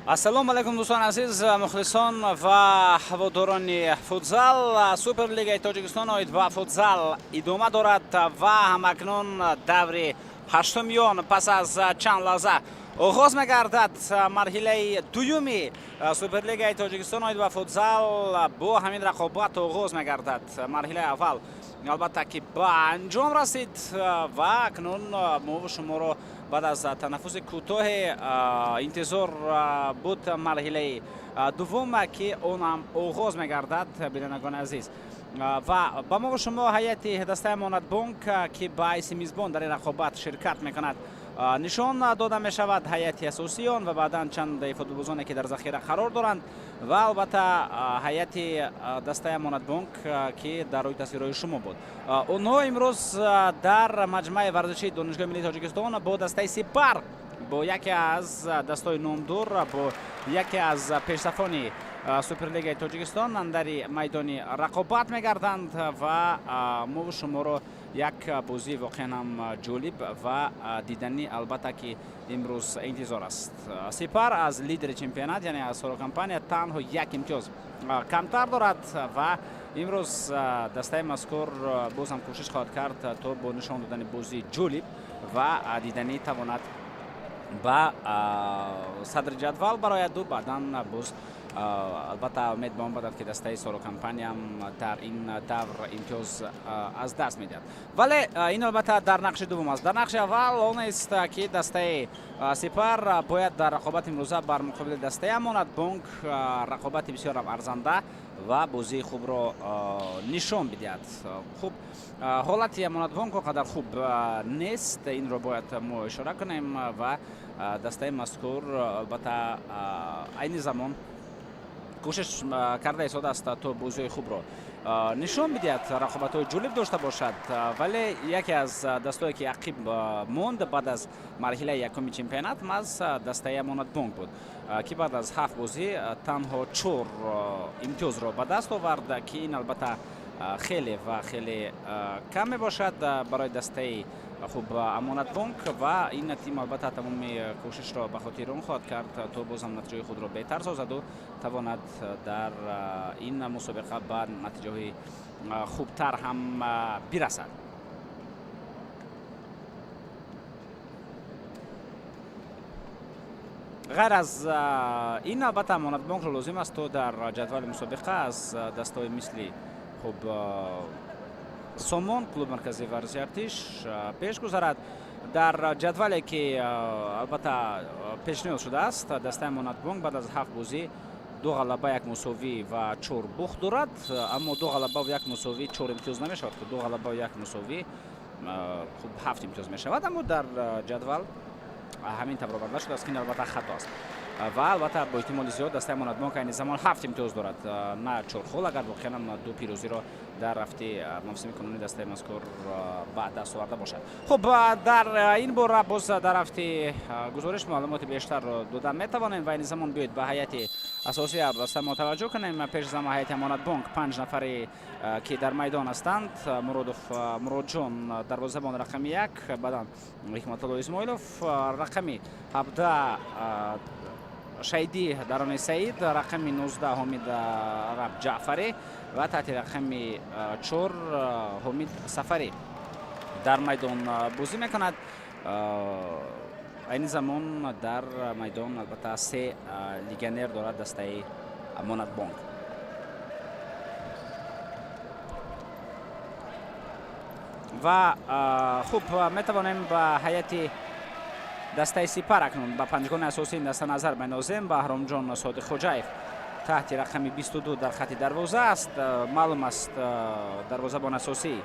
Ассалому алайкум, дӯстони азиз, мухлисон ва ҳаводорони футзал. Суперлигаи Тоҷикистон оид ба футзал идома дорад ва ҳамакнун даври ҳаштуми он пас аз чанд лаҳза оғоз мегардад. Марҳилаи дуюми Суперлигаи Тоҷикистон оид ба футзал бо ҳамин рақобат оғоз мегардад. Марҳилаи аввал, албатта, ки ба анҷом расид ва акнун мо шуморо баъд аз танаффуси кӯтоҳе интизор буд марҳилаи дуввум, ки он ҳам оғоз мегардад, бинандагони азиз. Ва ба мо шумо ҳайати дастаи Амонатбонк, ки ба ҳайси мизбон дар ин рақобат ширкат мекунад, нишон дода мешавад, ҳайати асосии он ва баъдан чанд футболбозоне, ки дар захира қарор доранд, ва албатта ҳайати дастаи Амонатбонк, ки дар рӯи тасвирҳои шумо буд. Онҳо имрӯз дар маҷмӯаи варзишии Донишгоҳи миллии Тоҷикистон бо дастаи Сипар, бо яке аз дастҳои номдор, бо яке аз пешсафони Суперлигаи Тоҷикистон андари майдони рақобат мегарданд ва мо шуморо як бозии воқеан ҳам ҷолиб ва диданӣ, албатта, ки имрӯз интизор аст. Сипар аз лидери чемпионат, яъне аз Соро Компания, танҳо як имтиёз камтар дорад ва имрӯз дастаи мазкур боз ҳам кӯшиш хоҳад кард, то бо нишон додани бозии ҷолиб ва диданӣ тавонад ба садри ҷадвал барояду баъдан боз, албатта, умед ба он бодад, ки дастаи Соро Компаниям дар ин давр имтиёз аз даст медиҳад. Вале ин, албатта, дар нақши дуввум аст. Дар нақши аввал он аст, ки дастаи Сипар бояд дар рақобати имрӯза бар муқобили дастаи Амонатбонк рақобати бисёрам арзанда ва бозии хубро нишон бидиҳад. Хуб, ҳолати Амонатбонк он қадар хуб нест, инро бояд мо ишора кунем, ва дастаи мазкур, албатта, айни замон кӯшиш карда истодааст, то бозиҳои хубро нишон бидиҳад, рақобатҳои ҷолиб дошта бошад. Вале яке аз дастое, ки ақиб монд баъд аз марҳилаи якуми чемпионат, маҳз дастаи Амонатбонк буд, ки баъд аз ҳафт бозӣ танҳо чор имтиёзро ба даст овард, ки ин, албатта, хеле ва хеле кам мебошад барои дастаи хуб Амонатбонк. Ва ин тим, албатта, тамоми кӯшишро ба хотири он хоҳад кард, то бозам натиҷаи худро беҳтар созаду тавонад дар ин мусобиқа ба натиҷаҳои хубтар ҳам бирасад. Ғайр аз ин, албатта, Амонатбонкро лозим аст, то дар ҷадвали мусобиқа аз дастаҳои мисли, хуб, Сомон, клуби марказии варзиши Артиш пеш гузарад. Дар ҷадвале, ки, албатта, пешниҳод шудааст, дастаи Амонатбонк баъд аз ҳафт бозӣ ду ғалаба, як мусовӣ ва чор бухт дорад. Аммо ду ғалаба ва як мусовӣ чор имтиёз намешавад, ки ду ғалаба ва як мусовӣ, хуб, ҳафт имтиёз мешавад. Аммо дар ҷадвал ҳамин тавр оварда шудааст, ки ин, албатта, хато аст. Ва, албатта, бо эҳтимоли зиёд дастаи Амонатбонк айни замон ҳафт имтиёз дорад, на чор хол, агар воқеан ду пирӯзиро дар рафти мавсими кунунӣ дастаи мазкур ба даст оварда бошад. Хуб, дар ин бора боз дар рафти гузориш маълумоти бештарро дода метавонем. Ва айни замон биёед, ба ҳайати асосии ҳар даста мо таваҷҷӯҳ кунем. Пеш аз ҳама, ҳайати Амонатбонк, панҷ нафаре, ки дар майдон ҳастанд: Муродов Муродҷон, дарвозабон, рақами 1, баъдан Ҳикматулло Исмоилов, рақами 17 Шаҳидӣ Дарони Саид, рақами 19 Ҳомид Араб Ҷаъфарӣ ва таҳти рақами 4 Ҳомид Сафарӣ дар майдон бозӣ мекунад. Айни замон дар майдон, албатта, се легионер дорад дастаи Амонатбонк. Ва, хуб, метавонем ба ҳайати дастаи Сипар акнун, ба панҷгони асосии ин даста назар бандозем. Баҳромҷон Содиқхоҷаев таҳти рақами 22 дар хати дарвоза аст. Маълум аст, дарвозабон асосии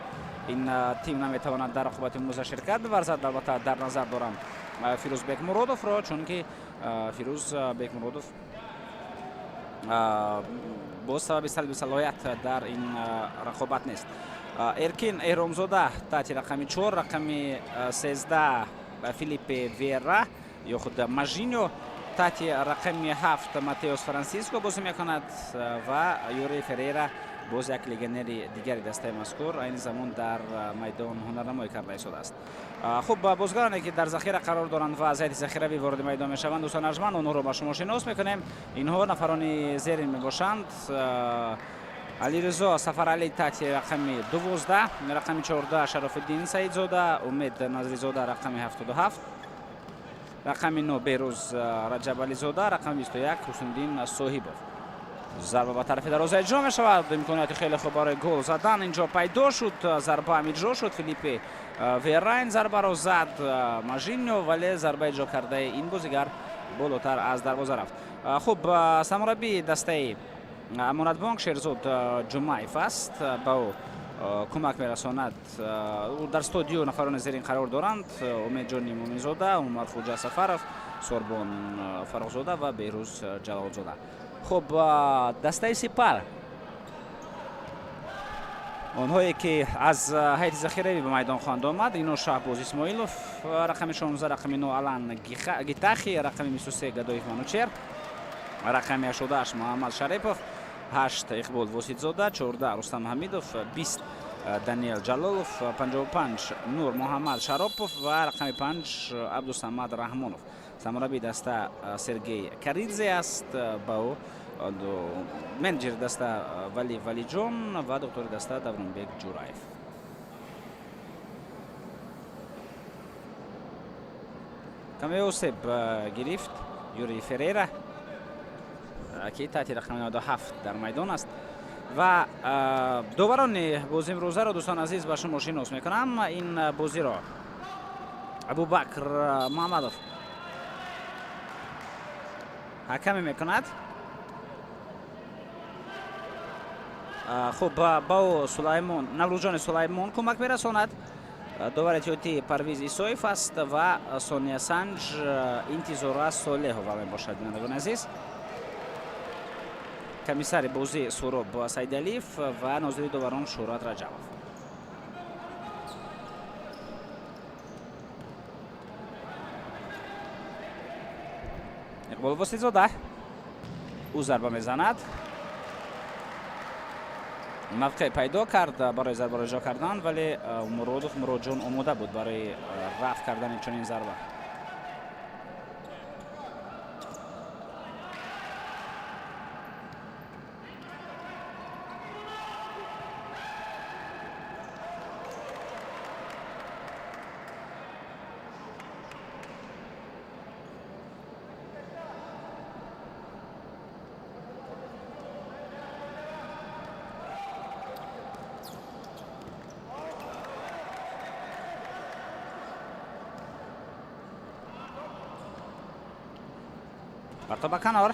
ин тим наметавонад дар рақобати имрӯза ширкат варзад. Албатта, дар назар дорам Фирӯз Бекмуродовро, чунки Фирӯз Бекмуродов бо сабаби салби салоҳият дар ин рақобат нест. Эркин Эҳромзода таҳти рақами 4, рақами 13 Филиппе Вера ё худ Мажиньо, таҳти рақами 7 Матеос Франсиско бозӣ мекунад ва Юрий Ферейра. Боз як легионери дигари дастаи мазкур айни замон дар майдон ҳунарнамоӣ карда истодааст. Хуб, бозигароне ки дар захира қарор доранд ва аз ҳайати захиравӣ вориди майдон мешаванд, дӯстон арҷманд, онҳоро ба шумо шинос мекунем. Инҳо нафарони зерин мебошанд. Алиризо Сафаралӣ таҳти рақами 12, рақами 14 Шарофиддин Саидзода, Умед Назризода рақами 77, рақами 9 Беҳрӯз Раҷабализода, рақами 21 Ҳусниddин Соҳибов. Зарба ба тарафи дарвоза иҷро мешавад. Имконияти хеле хуб барои гол задан инҷо пайдо шуд. Зарба ҳам иҷро шуд. Филиппе Верайн зарбаро зад Мажиньо, вале зарба иҷро кардаи ин бозигар болотар аз дарвоза рафт. Хуб, сармураббии дастаи Амонатбонк Шерзод Ҷумаев аст. Ба ӯ кӯмак мерасонад. Дар студио нафарони зерин қарор доранд: Умедҷони Муминзода, Умархуҷа Сафаров, Сорбон Фаррухзода ва Беҳрӯз Ҷалолзода. Хуб, дастаи Сипар, онҳое ки аз ҳайати захиравӣ ба майдон хоҳанд омад, ино Шаҳбоз Исмоилов рақами 16, рақами 9 Алан Гитахи, рақами 23 Гадоев Манучер, рақами 88 Муҳаммад Шарипов, 8 Иқбол Воситзода, 14 Рустам Ҳамидов, 20 Даниэл Ҷалолов, 55 Нур Муҳаммад Шаропов ва рақами 5 Абдусамад Раҳмонов. Сармураббии даста Сергей Каридзе аст. Ба ӯ менеҷери даста Вали Валиҷон ва доктори даста Давронбек Ҷураев. Каме осеб гирифт Юрий Ферейра, ки таҳти рақами 97 дар майдон аст. Ва доварони бозии имрӯзаро, дӯстон азиз, ба шумо шинос мекунам. Ин бозиро Абубакр Муҳаммадов ҳакаме мекунад. Хуб, ба ӯ Сулаймон Наврӯзҷони Сулаймон кӯмак мерасонад. Довари иттиҳодӣ Парвиз Исоев аст ва Сония Санҷ Интизора Солеҳова мебошад. Бинандагони азиз, комиссари бозӣ Суроб Сайдалиев ва нозири доварон Шӯҳрат Раҷабов. Иқбол Воситзода ӯ зарба мезанад. Мавқеъ пайдо кард барои зарбаро иҷро кардан, вале Муродов Муродҷон омода буд барои рафт кардани чунин зарба. Партоб ба канор.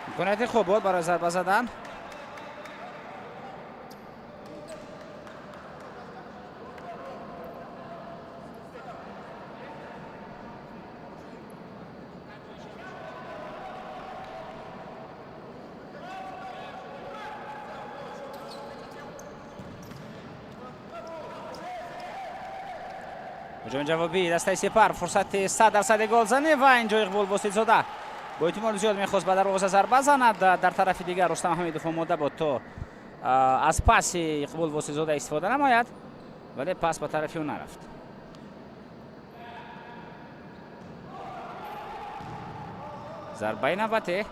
Имконияти хуб буд барои зарба задан. Ҳуҷуми ҷавобии дастаи Сипар, фурсати 100% голзанӣ ва инҷо Иқбол Воситзода бо эҳтимоли зиёд мехост ба дарвоза зарба занад. Дар тарафи дигар Рустам Ҳамидов омода буд то аз паси Иқбол Воситзода истифода намояд, вале пас ба тарафи ӯ нарафт. Зарбаи навбатӣ.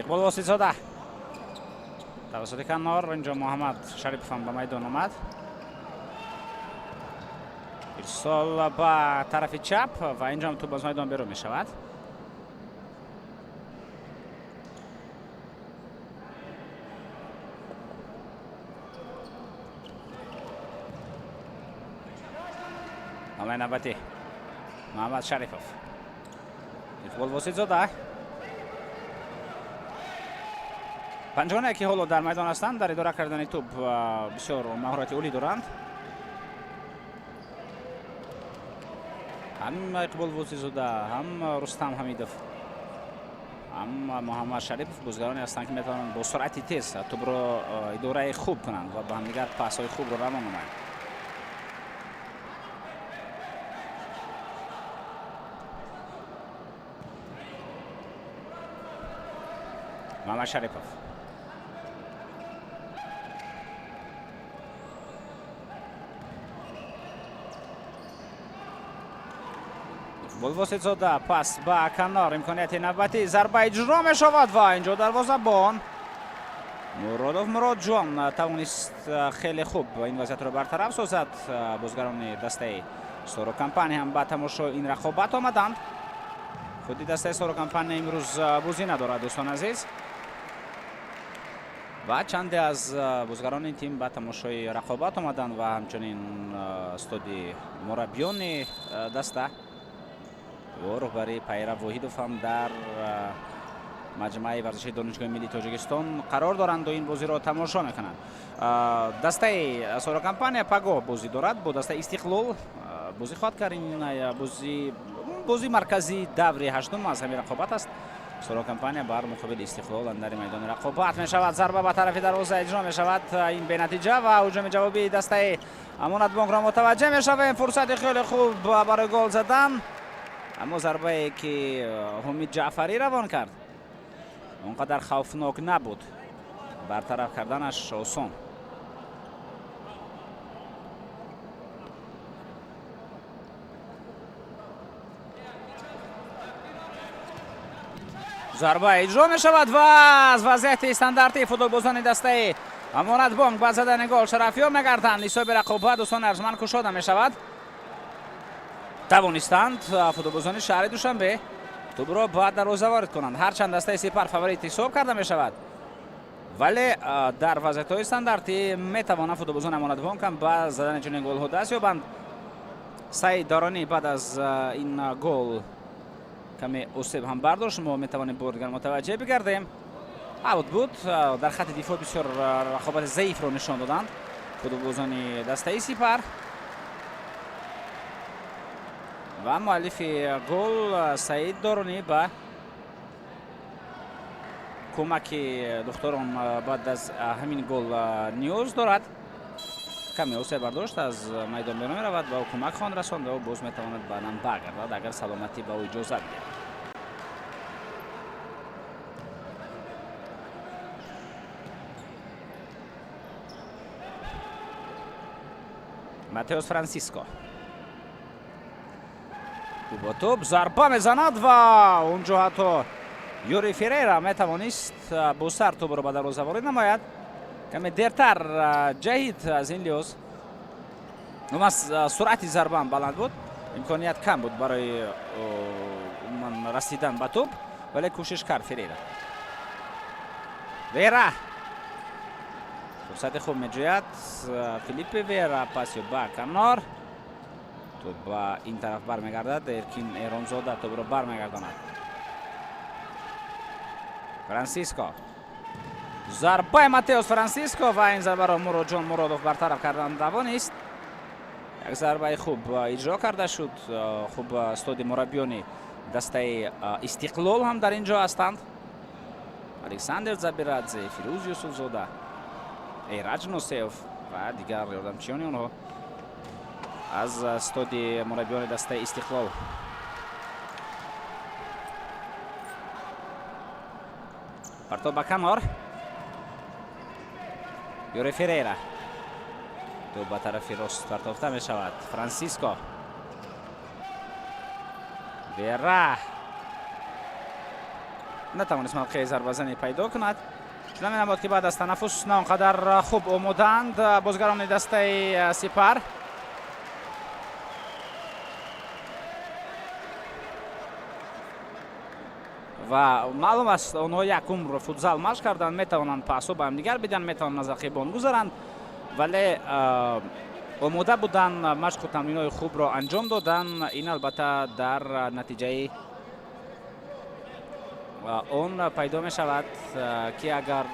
Иқбол Воситзода тавассути канор. Инҷо Муҳаммад Шарипов ҳам ба майдон омад. Ирсол ба тарафи чап ва инҷо ҳам тӯб аз майдон берун мешавад. Ҳамлаи навбатӣ, Муҳаммад Шарипов, Иқбол Воситзода. Панҷгонае, ки ҳоло дар майдон ҳастанд, дар идора кардани тӯб бисёр маҳорати олӣ доранд. Ҳам Иқбол Воситзода, ҳам Рустам Ҳамидов, ҳам Муҳаммад Шарипов бозигароне ҳастанд, ки метавонанд бо суръати тез тӯбро идораи хуб кунанд ва ба ҳамдигар пасҳои хубро равон намоянд. Муҳаммад Шарипов, Иқбол Воситзода, пас ба канор, имконияти навбатӣ, зарба иҷро мешавад ва инҷо дарвозабон Муродов Муродҷон тавонист хеле хуб ин вазъиятро бартараф созад. Бозгарони дастаи Соро Компания ҳам ба тамошои ин рақобат омаданд. Худи дастаи Соро Компания имрӯз бозӣ надорад, дӯстон азиз, ва чанде аз бозгарони ин тим ба тамошои рақобат омаданд ва ҳамчунин устоди мураббиёни даста ва роҳбари Пайрав Воҳидов ҳам дар маҷмӯаи варзишии Донишгоҳи миллии Тоҷикистон қарор доранду ин бозиро тамошо мекунанд. Дастаи Соро Компания пагоҳ бозӣ дорад, бо дастаи Истиқлол бозӣ хоҳад кард. Ин бозии марказии даври ҳаштум аз ҳамин рақобат аст. Соро Компания бар муқобили Истиқлол андари майдони рақобат мешавад. Зарба ба тарафи дарвоза иҷро мешавад, ин бенатиҷа ва ҳуҷуми ҷавобии дастаи Амонатбонкро мутаваҷҷеҳ мешавем. Фурсати хеле хуб барои гол задан, аммо зарбае, ки Ҳумид Ҷаъфарӣ равон кард, он қадар хавфнок набуд, бартараф карданаш осон. Зарба иҷро мешавад ва аз вазъияти стандартии футболбозони дастаи Амонатбонк ба задани гол шарафёб мегарданд. Ҳисоби рақобат, дӯстони арҷманд, кушода мешавад. Тавонистанд футболбозони шаҳри Душанбе тӯбро ба дарвоза ворид кунанд. Ҳарчанд дастаи Сипар фаворит ҳисоб карда мешавад, вале дар вазъиятҳои стандартӣ метавонанд футболбозони Амонатбонк ҳам ба задани чунин голҳо даст ёбанд. Саид Доронӣ баъд аз ин гол каме осеб ҳам бардошт, мо метавонем бори дигар мутаваҷҷеҳ бигардем. Аут буд. Дар хатти дифоъ бисёр рақобати заифро нишон доданд футболбозони дастаи Сипар ва муаллифи гол Саид Доронӣ ба кӯмаки духтурон баъд аз ҳамин гол ниёз дорад. Каме осеб бардошт, аз майдон берун меравад ва ӯ кӯмак хоҳанд расонд ва ӯ боз метавонад баъдан баргардад, агар саломатӣ ба ӯ иҷозат диҳад. Матеос Франсиско бо тӯб зарба мезанад ва онҷо ҳатто Юри Ферейра метавонист бо сар тӯбро ба дарвоза ворид намояд. Каме дертар ҷаҳид, аз ин лиҳоз суръати зарбаам баланд буд, имконият кам буд барои расидан ба тӯб, вале кӯшиш кард Ферейра. Вера фурсати хуб меҷӯяд. Филиппе Вера паси ба канор, тӯб ба ин тараф бармегардад. Эркин Эронзода тӯбро бармегардонад. Франсиско, зарбаи Матеос Франсиско ва ин зарбаро Муроджон Муродов бартараф кардан тавонист. Як зарбаи хуб иҷро карда шуд. Хуб, устоди мураббиёни дастаи Истиқлол ҳам дар ин ҷо ҳастанд: Александр Забирадзе, Фирӯз Юсуфзода, Эраҷ Носеев ва дигар ёрдамчиёни онҳо аз устоди мураббиёни дастаи Истиқлол. Партоб ба канор, Юре Ферейра, тӯб ба тарафи рост партофта мешавад. Франсиско, Вера. Натавонист мавқеи зарбазанӣ пайдо кунад. Чунон менамуд, ки баъд аз танаффус на он қадар хуб омодаанд бозигарони дастаи Сипар. Ва маълум аст, онҳо як умр футзал машқ карданд, метавонанд пасҳо ба ҳамдигар бидиҳанд, метавонанд аз рақибон гузаранд, вале омода будан, машқу тамринҳои хубро анҷом додан, ин албатта дар натиҷаи он пайдо мешавад, ки агар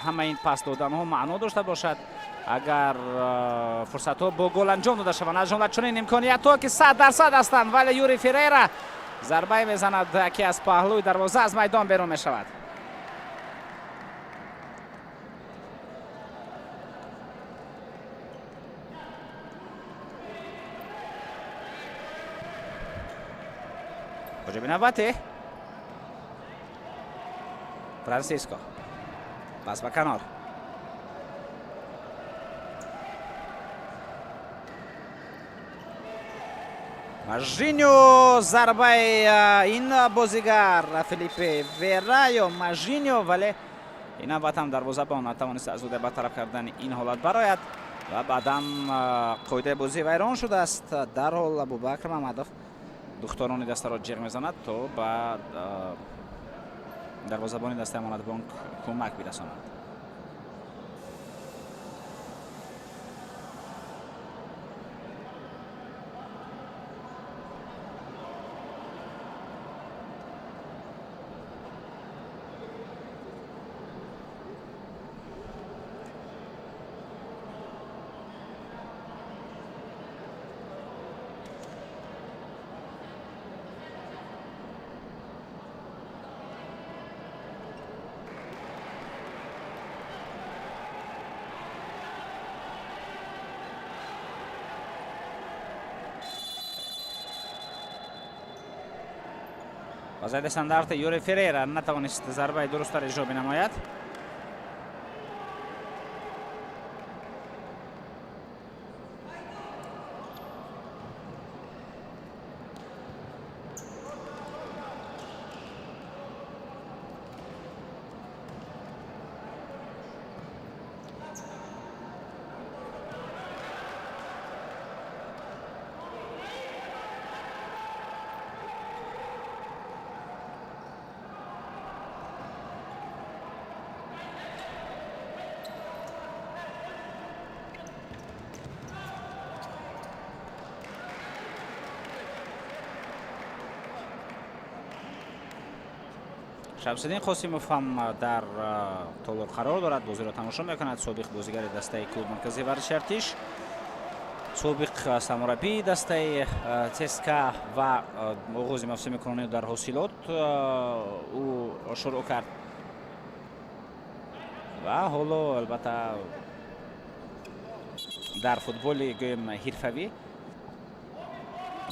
ҳама ин пас доданҳо маъно дошта бошад, агар фурсатҳо бо гол анҷом дода шаванд, аз ҷумла чунин имкониятҳо, ки 100% ҳастанд, вале Юри Ферейра зарбае мезанад, ки аз паҳлӯи дарвоза аз майдон берун мешавад. Ҳуҷуми навбатӣ, Франсиско, пас ба канор. Мажиньо, зарбаи ин бозигар Филиппе Вера ё Мажиньо, вале ин навбат ҳам дарвозабон натавонист аз ӯ бартараф кардани ин ҳолат барояд ва баъдан қоидаи бозӣ вайрон шудааст. Дарҳол Абубакр Мамадов духторони дастаро ҷиғ мезанад, то ба дарвозабони дастаи Амонатбонк кӯмак бирасонанд. Вазъияти стандарти, Юри Ферейра натавонист зарбаи дурустар иҷро бинамояд. Шамсиддин Қосимов ҳам дар толор қарор дорад, бозиро тамошо мекунад. Собиқ бозигари дастаи клуб марказии варзиши Артиш, собиқ сармураббии дастаи ЦСКА ва оғози мавсими кунунӣ дар Ҳосилот ӯ шурӯъ кард ва ҳоло албатта дар футболи, гӯем, ҳирфавӣ,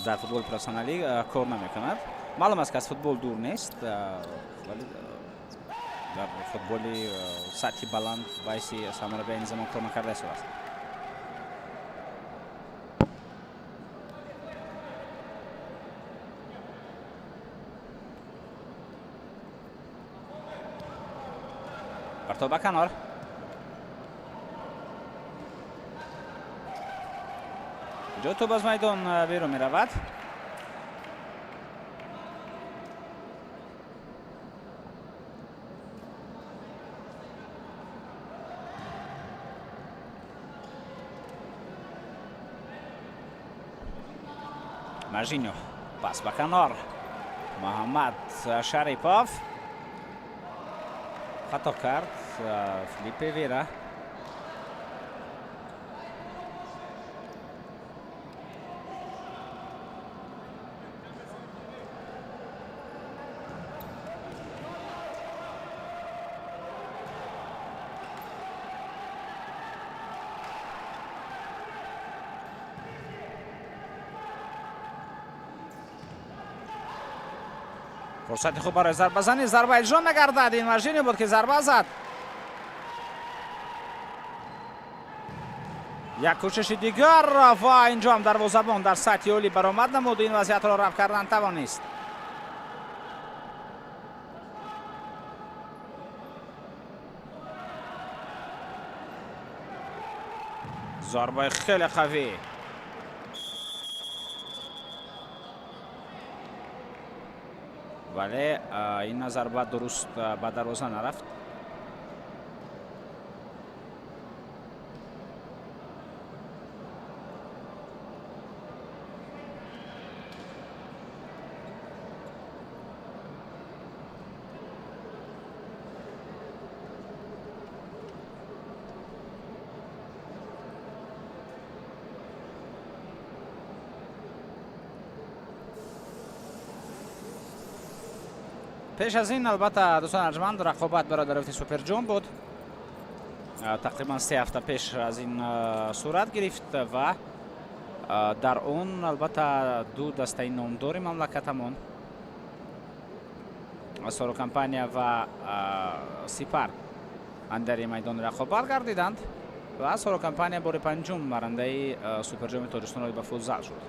дар футболи профессионалӣ кор намекунад. Маълум аст, ки аз футбол дур нест, вале дар футболи сатҳи баланд ба ҳайси сармураббӣ айни замон кор накарда истодааст. Партов ба канор. Ҷо тӯб аз майдон берун меравад. Мажиньо, пас ба канор. Муҳаммад Шарипов хато кард. Филиппе Вера. Фурсати хуб барои зарбазанӣ, зарба иҷро мегардад. Ин Мажиньо буд, ки зарба зад. Як кӯшиши дигар ва инҷо ҳам дарвозабон дар сатҳи олӣ баромад намуд, ин вазъиятро рафт кардан тавонист. Зарбаи хеле қавӣ. Вале ин зарба дуруст ба дарвоза нарафт. Пеш аз ин, албатта, дӯстон арҷманд, рақобат барои дарёфти Суперҷом буд. Тақрибан 3 ҳафта пеш аз ин сурат гирифт ва дар он, албатта, ду дастаи номдори мамлакатамон, Соро Компания ва Сипар, андари майдони рақобат гардиданд ва Соро Компания бори панҷум барандаи Суперҷоми Тоҷикистон ба футзал шуд.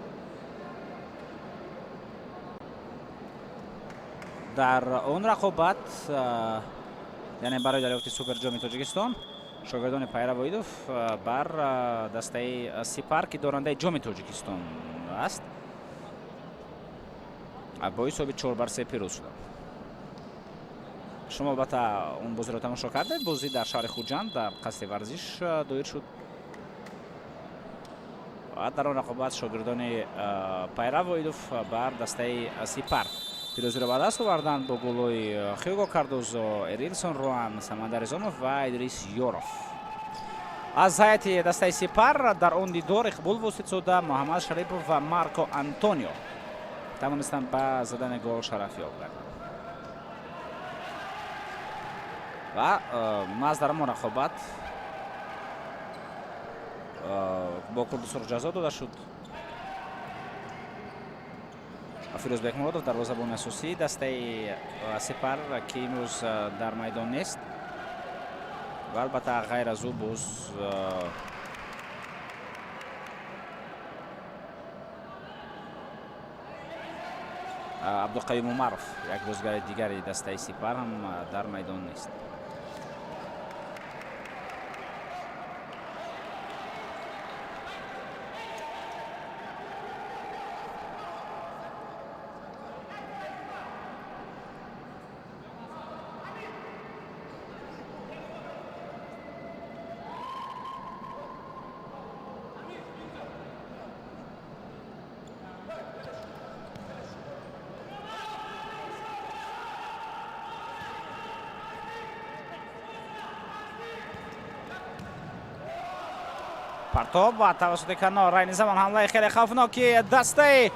Дар он рақобат, яъне барои дарёфти Суперҷоми Тоҷикистон, шогирдони Пайрав Воидов бар дастаи Сипар, ки дорандаи Ҷоми Тоҷикистон аст, бо ҳисоби 4-3 пирӯз шуданд. Шумо, албатта, он бозиро тамошо кардед. Бозӣ дар шаҳри Хуҷанд, дар қасри варзиш доир шуд ва дар он рақобат шогирдони Пайрав Воидов бар дастаи Сипар пирӯзиро ба даст оварданд бо голҳои Хюго Кардозо, Эрилсон Руан, Самандар Изонов ва Идрис Ёров. Аз ҳайати дастаи Сипар дар он дидор Иқбол Воситзода, Муҳаммад Шарипов ва Марко Антонио тавонистанд ба задани гол шарафёб гарданд. Ва маҳз дар ҳамон рақобат бо корди сурх ҷазо дода шуд Фирӯз Бекмуродов, дарвозабони асосии дастаи Сипар, ки имрӯз дар майдон нест. Ва, албатта, ғайр аз ӯ боз Абдуқаюм Умаров, як бозигари дигари дастаи Сипар, ҳам дар майдон нест. Партоб ва тавассути канор. Айни замон ҳамлаи хеле хавфноки дастаи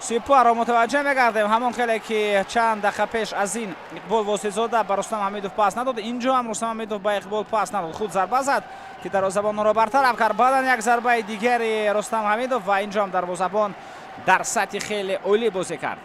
Сипарро мутаваҷҷеҳ мегардем. Ҳамон хеле ки чанд дақиқа пеш аз ин Иқбол Воситзода ба Рустам Ҳамидов пас надод, инҷо ҳам Рустам Ҳамидов ба Иқбол пас надод, худ зарба зад, ки дарвозабон онро бартараф кард. Баъдан як зарбаи дигари Рустам Ҳамидов ва инҷо ҳам дарвозабон дар сатҳи хеле олӣ бозӣ кард.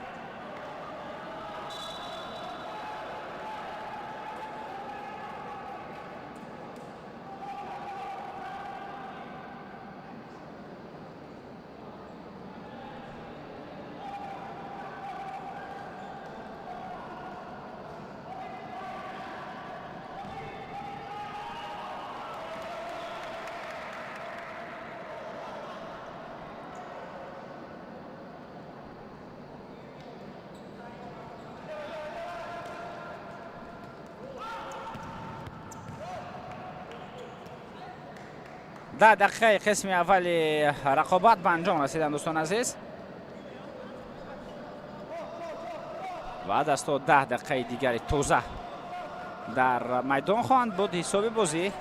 10 дақиқаи қисми аввали рақобат ба анҷом расиданд, дӯстон азиз, ва дастҳо 10 дақиқаи дигари тоза дар майдон хоҳанд буд. Ҳисоби бозӣ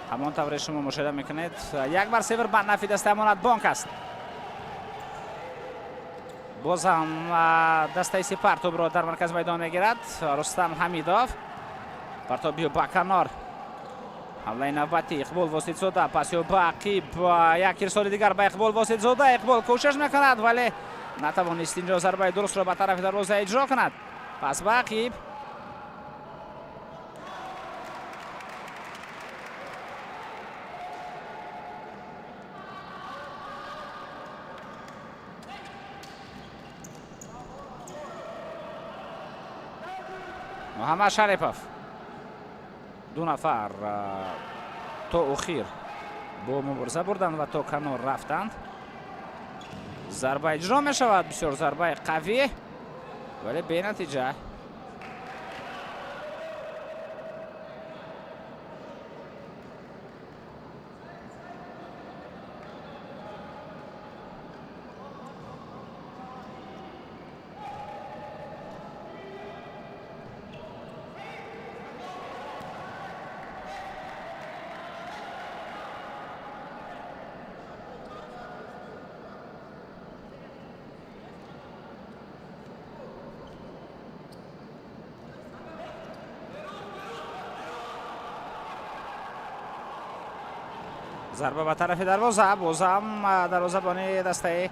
ҳамон тавре шумо мушоҳида мекунед, 1-0 ба нафи дастаи Амонатбонк аст. Боз ҳам дастаи Сипар тӯбро дар маркази майдон мегирад. Рустам Ҳамидов, партобиё ба канор. Ҳамлаи навбатӣ, Иқбол Воситзода, пасиё ба ақиб, як ирсоли дигар ба Иқбол Воситзода. Иқбол кӯшиш мекунад, вале натавонист инҷо зарбаи дурустро ба тарафи дарвоза иҷро кунад. Пас ба ақиб. Муҳаммад Шарипов. Ду нафар то охир Бо мубориза бурданд ва то канор рафтанд. Зарба иҷро мешавад, бисёр зарбаи қавӣ, вале бенатиҷа. Зарба ба тарафи дарвоза, бозам дарвозабони дастаи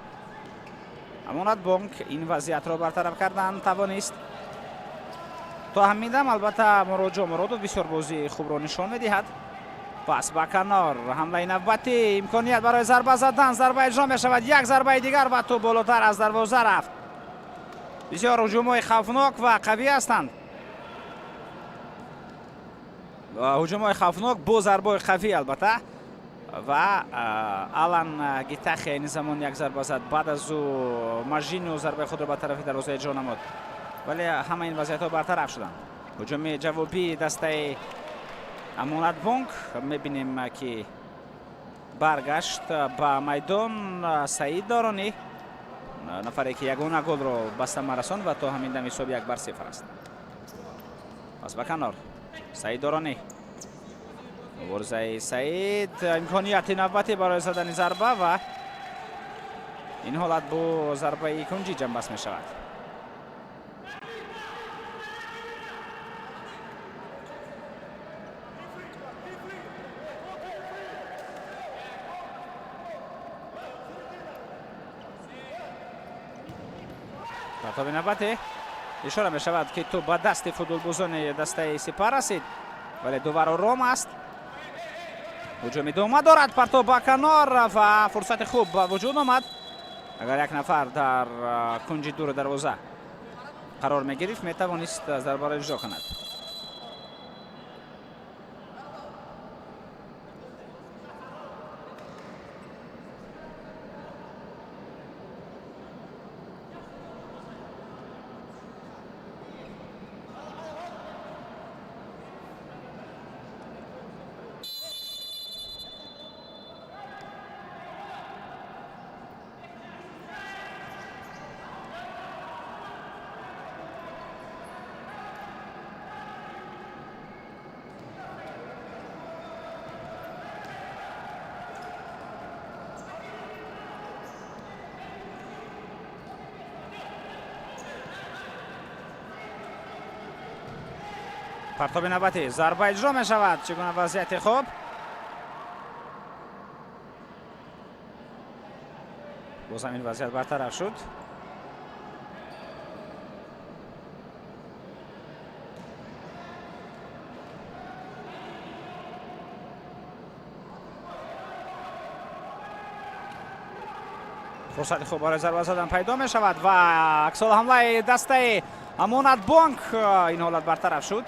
Амонатбонк ин вазъиятро бартараф кардан тавонист. То ҳамин дам албатта Муроҷо Муродов бисёр бозии хубро нишон медиҳад. Пас ба канор, ҳамлаи навбатӣ, имконият барои зарба задан, зарба иҷро мешавад, як зарбаи дигар ва тӯб болотар аз дарвоза рафт. Бисёр ҳуҷумҳои хавфнок ва қавӣ ҳастанд. Ҳуҷумҳои хавфнок бо зарбаҳои қавӣ албатта. Ва Алан Гитахи айни замон як зарба зад, баъд аз ӯ Мажино зарбаи худро ба тарафи дарвоза иҷро намуд, вале ҳама ин вазъиятҳо бартараф шуданд. Ҳуҷуми ҷавобии дастаи Амонатбонк, мебинем ки баргашт ба майдон Саид Доронӣ, нафаре ки ягона голро ба самар расонд ва то ҳамин дам ҳисоб 1-0 аст. Пас ба канор Саид Доронӣ, муборизаи Саид, имконияти навбатӣ барои задани зарба ва ин ҳолат бо зарбаи кунҷӣ ҷамъбаст мешавад. Партоби навбатӣ, ишора мешавад ки тӯб ба дасти футболбозони дастаи Сипар расид, вале довар ором аст. Ҳуҷум идома дорад, партоб ба канор ва фурсати хуб ба вуҷуд омад. Агар як нафар дар кунҷи дури дарвоза қарор мегирифт, метавонист зарбаро иҷро кунад. Партоби навбатӣ, зарба иҷро мешавад. Чӣ гуна вазъияти хуб. Бозам ин вазъият бартараф шуд. Фурсати хуб барои зарба задан пайдо мешавад ва аксол ҳамлаи дастаи Амонатбонк, ин ҳолат бартараф шуд.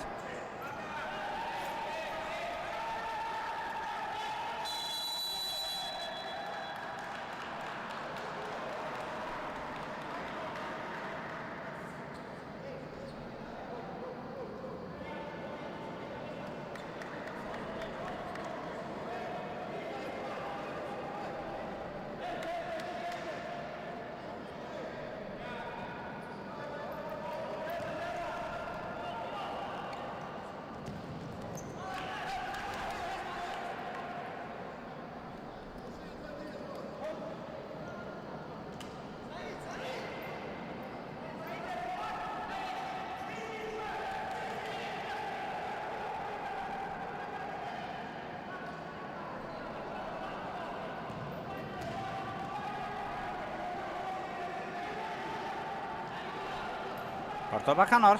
Партоб ба канор.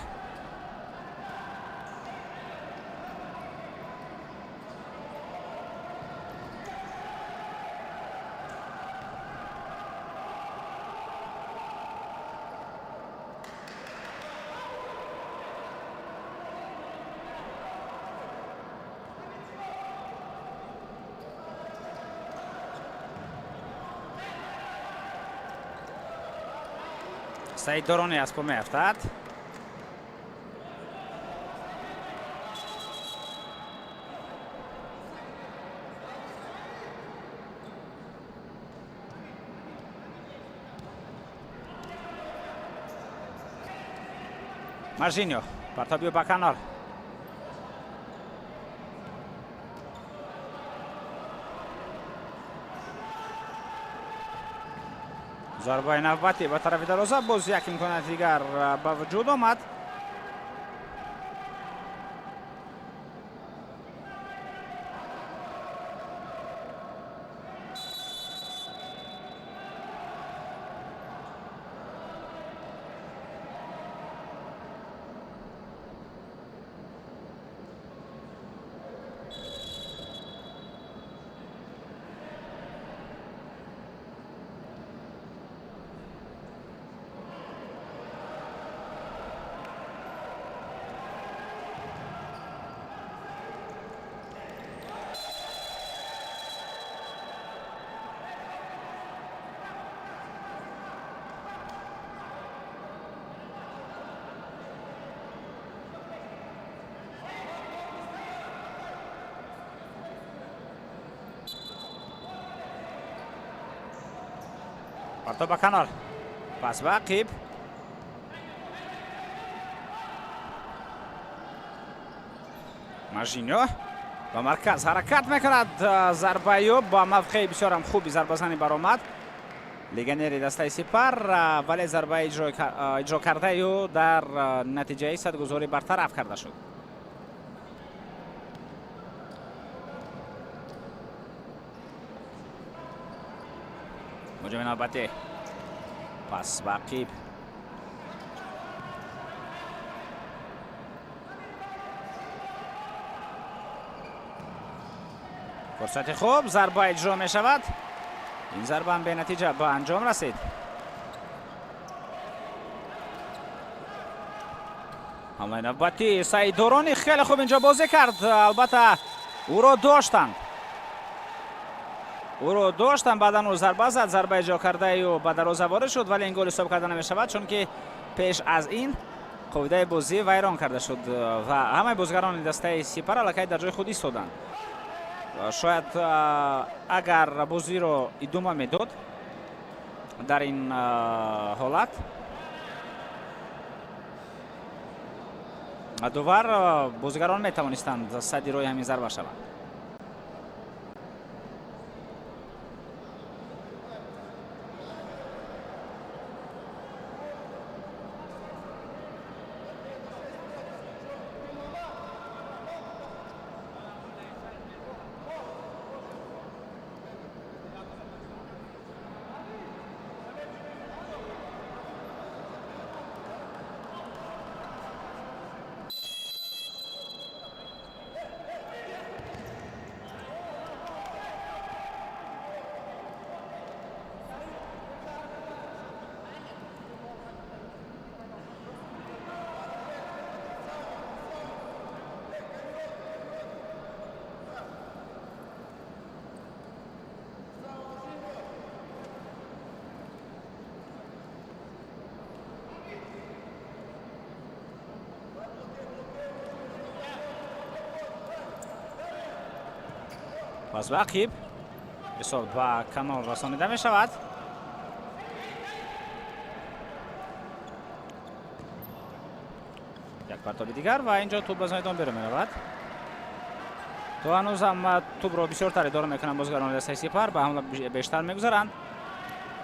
Саид Дорони аз по меафтад. Маржиньо партобиё ба канор. Зарбаи навбатӣ ба тарафи дароза, боз як имконияти дигар ба вуҷуд омад. Партоб ба канор, пас ба ақиб. Мажиньо ба марказ ҳаракат мекунад. Зарбаи ӯ ба мавқеи бисёрам хуби зарбазанӣ баромад. Легионери дастаи Сипар, вале зарбаи иҷро кардаи ӯ дар натиҷаи садгузорӣ бартараф карда шуд. Ҳуҷуми навбатӣ, пас ба ақиб. Фурсати хуб, зарба иҷро мешавад. Ин зарба ҳам бенатиҷа ба анҷом расид. Ҳамлаи навбатӣ, Саид Дорони хеле хуб инҷо бозӣ кард. Албатта, ӯро доштанд. Ӯро доштанд, баъдан ӯ зарба зад, зарба иҷро кардаи ӯ ба дароза ворид шуд, вале ин гол ҳисоб карда намешавад, чунки пеш аз ин қоидаи бозӣ вайрон карда шуд ва ҳамаи бозигарони дастаи Сипар аллакай дар ҷои худ истоданд. Шояд агар бозиро идома медод дар ин ҳолат, довар бозигарон метавонистанд садди роҳи ҳамин зарба шаванд. Пас ба ақиб, ирсол ба канор расонида мешавад. Як партоби дигар ва инҷо тӯб ба майдон берун меравад. То ҳанӯзам тӯбро бисёртар идора мекунанд бозигарони дастаи Сипар, ба ҳамла бештар мегузаранд,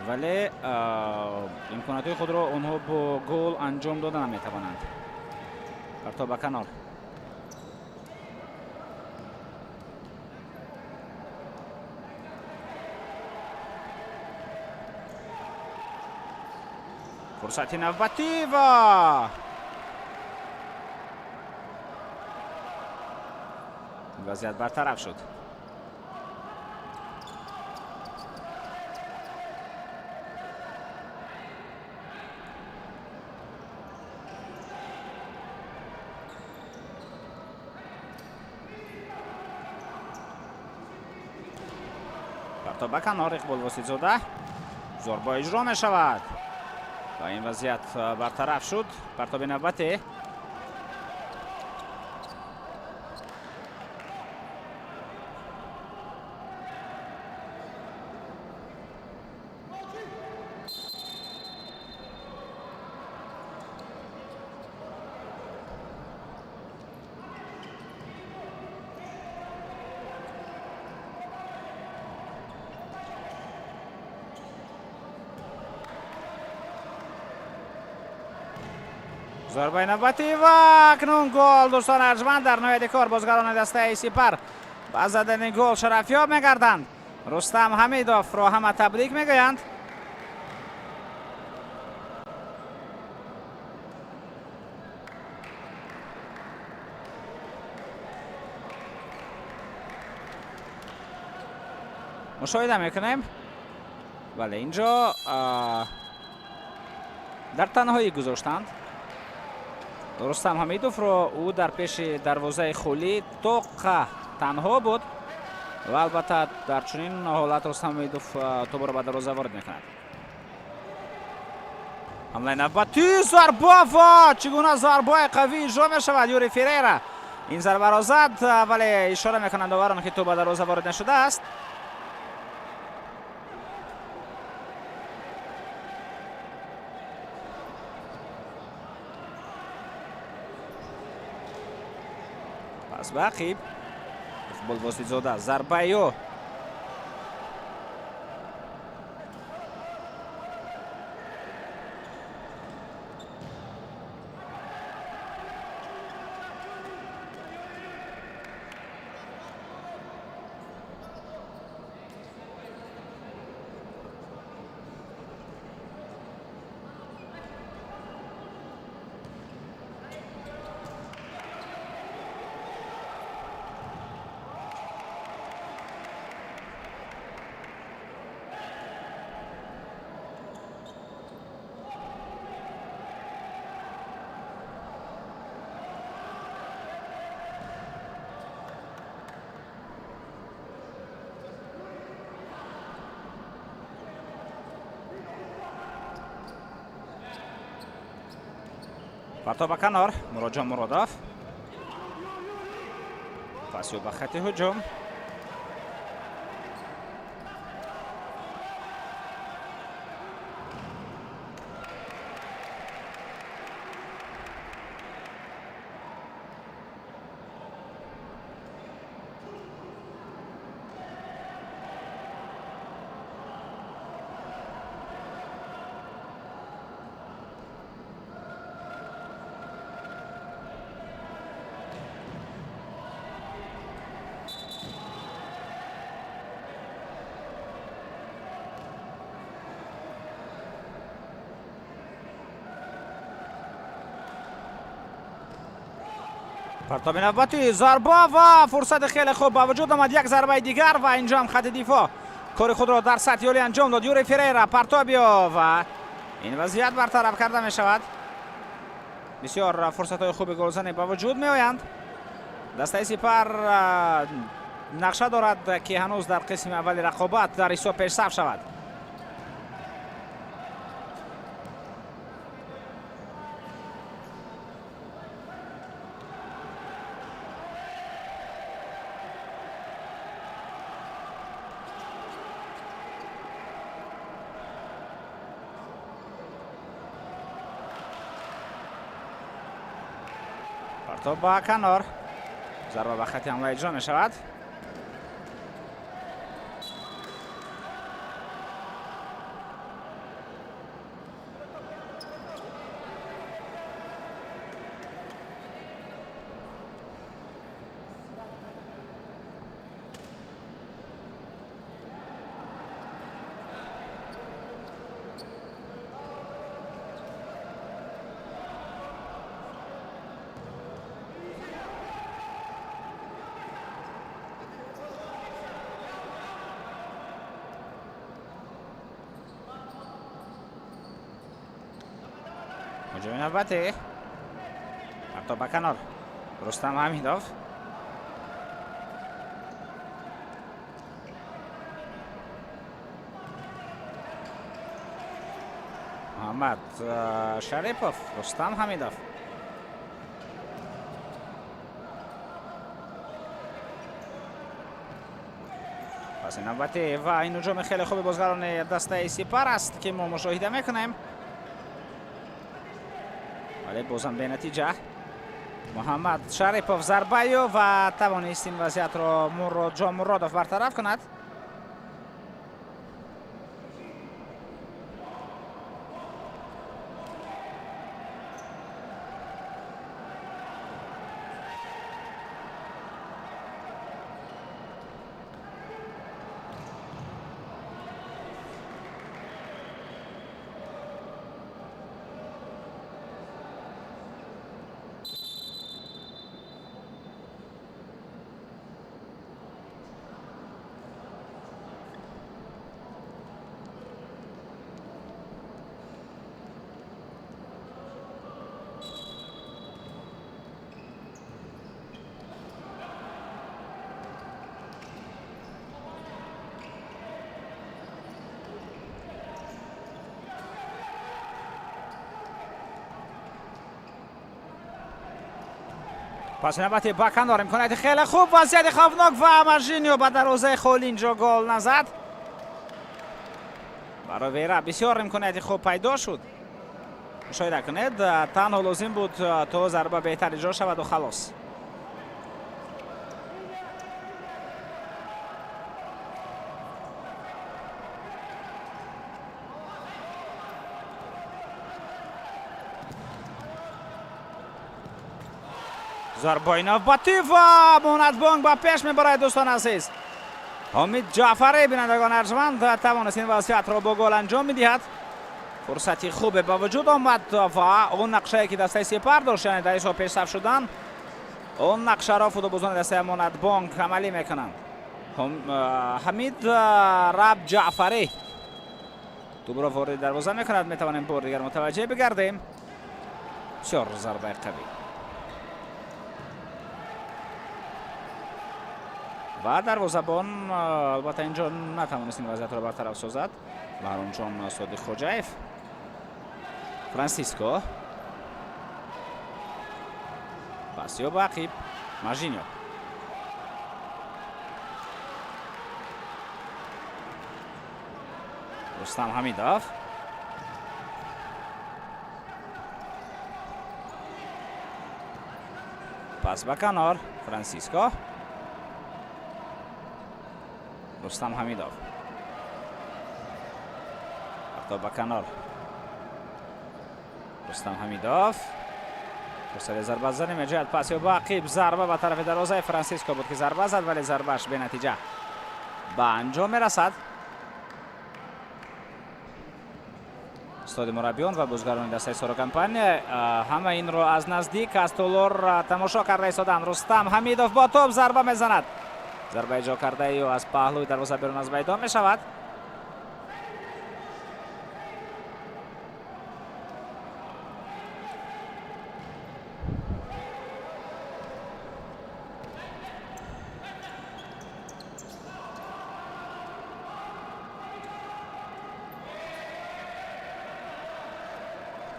вале имкониятҳои худро онҳо бо гол анҷом дода наметавонанд. Партоб ба канор. Фурсати навбатӣ ва вазъият бартараф шуд. Партоб ба канор, Иқбол Воситзода. Зарба иҷро мешавад. Ин вазъият бартараф шуд. Партоби навбате. Зарбаи навбатӣ ва акнун гол, дӯстони арҷманд. Дар ниҳояти кор бозгарони дастаи Сипар ба задани гол шарафёб мегарданд. Рустам Ҳамидовро ҳама табрик мегӯянд. Мушоҳида мекунем. Бале, инҷо дар танҳоӣ гузоштанд Рустам Ҳамидовро. Ӯ дар пеши дарвозаи холӣ тоқа танҳо буд ва албатта дар чунин ҳолат Рустам Ҳамидов тоборо ба дарвоза ворид мекунад. Ҳамлаи навбатӣ, зарба ва чӣ гуна зарбаи қавӣ иҷро мешавад! Юри Ферера ин зарбаро зад, вале ишора мекунанд доварон, ки тӯб ба дарвоза ворид нашудааст. Пас ба ақиб, Иқбол Воситзода, зарбаи ӯ. Партоб ба канор, Муроджон Муродов. Пас ё ба хати ҳуҷум. Партоби навбатӣ, зарба ва фурсати хеле хуб ба вуҷуд омад. Як зарбаи дигар ва инҷо ҳам хати дифоъ кори худро дар сатҳи олӣ анҷом дод. Юри Ферейра, партобиё ва ин вазъият бартараф карда мешавад. Бисёр фурсатҳои хуби голзанӣ ба вуҷуд меоянд. Дастаи Сипар нақша дорад, ки ҳанӯз дар қисми аввали рақобат дар ҳисоб пешсаф шавад. Партоб ба канор, зарба ба хати ҳамла иҷро мешавад. Ҳуҷуми навбатӣ, партоб ба канор, Рустам Ҳамидов. Муҳаммад Шарипов, Рустам Ҳамидов. Паси навбатӣ ва ин ҳуҷуми хеле хуби бозгарони дастаи Сипар аст, ки мо мушоҳида мекунем, вале бозам бенатиҷа. Муҳаммад Шарипов зарбаю ва тавонист ин вазъиятро Муродҷон Муродов бартараф кунад. Пас навбати ба канор, имконияти хеле хуб, вазъияти хавфнок ва Мажинио ба дарвозаи холӣ инҷо гол назад. Барои Вера бисёр имконияти хуб пайдо шуд. Мушоҳида кунед, танҳо лозим буд, то зарба беҳтар иҷро шаваду халос. Зарбаи навбатӣ ва Амонатбонк ба пеш мебарад, дӯстон азиз. Ҳомид Ҷаъфарӣ, бинандагон арҷманд, тавонист ин вазъиятро бо гол анҷом медиҳад. Фурсати хубе ба вуҷуд омад ва он нақшае, ки дастаи Сепар дошт, яъне дар ҳисоб пешсаф шудан, он нақшаро футболбозони дастаи Амонатбонк амалӣ мекунанд. Ҳамид Раб Ҷаъфарӣ тӯбро вориди дарвоза мекунад. Метавонем бор дигар мутаваҷҷеҳ бигардем. Бисёр зарбаи қавӣ ва дарвозабон албатта инҷо натавонист ин вазъиятро бартараф созад. Баҳромҷон Содиқ Хоҷаев. Франсиско, пасиё ба ақиб, Мажиньо. Рустам Ҳамидов. Пас ба канор, Франсиско, Рустам Ҳамидов. Партоб ба канор, Рустам Ҳамидов. Фурсати зарбазанӣ меҷояд. Паси ба ақиб, зарба ба тарафи дарвозаи Франсиско буд, ки зарба зад, вале зарбааш бенатиҷа ба анҷом мерасад. Устоди мураббиён ва бозгарони дастаи Соро Компания ҳама инро аз наздик аз толор тамошо карда истоданд. Рустам Ҳамидов бо топ зарба мезанад. Зарба иҷро кардаи ӯ аз паҳлӯи дарвоза берун аз майдон мешавад.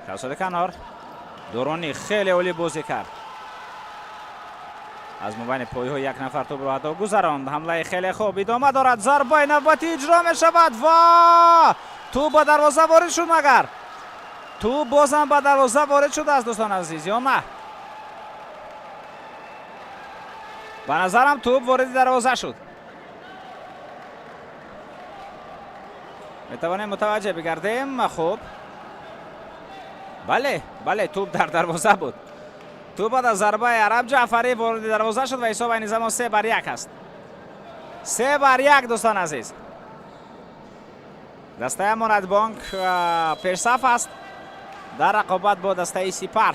Тавассути канор Дуронӣ хеле олӣ бозӣ кард. Аз мобайни пойҳо як нафар тӯбро ҳатто гузаронд. Ҳамлаи хеле хуб идома дорад. Зарбаи навбатӣ иҷро мешавад ва тӯб ба дарвоза ворид шуд. Магар тӯб бозам ба дарвоза ворид шудааст, дӯстон азиз, ё на? Ба назарам, тӯб вориди дарвоза шуд. Метавонем мутаваҷҷеҳ бигардем. Хуб, бале, бале, тӯб дар дарвоза буд. Тӯб баъд аз зарбаи Араб Ҷаъфарӣ вориди дарвоза шуд ва ҳисоб айни замон 3-1 аст. 3-1, дӯстон азиз. Дастаи Амонатбонк пешсаф аст дар рақобат бо дастаи Сипар.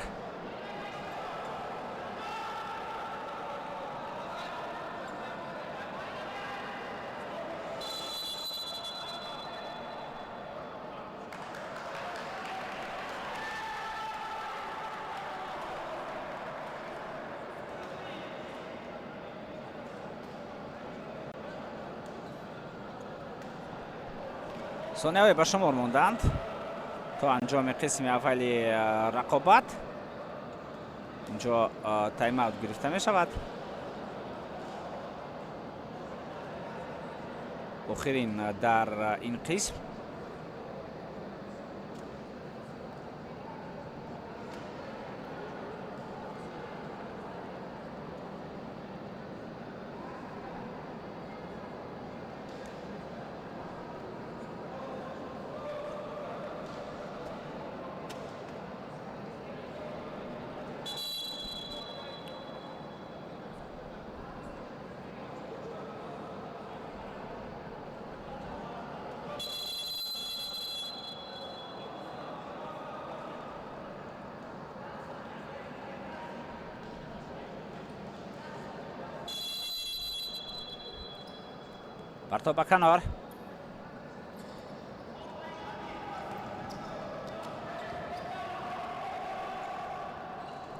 Сонияҳое ба шумор монданд. То анҷоми қисми аввали рақобат инҷо тайм-аут гирифта мешавад. Охирин дар ин қисм. Партоб ба канор.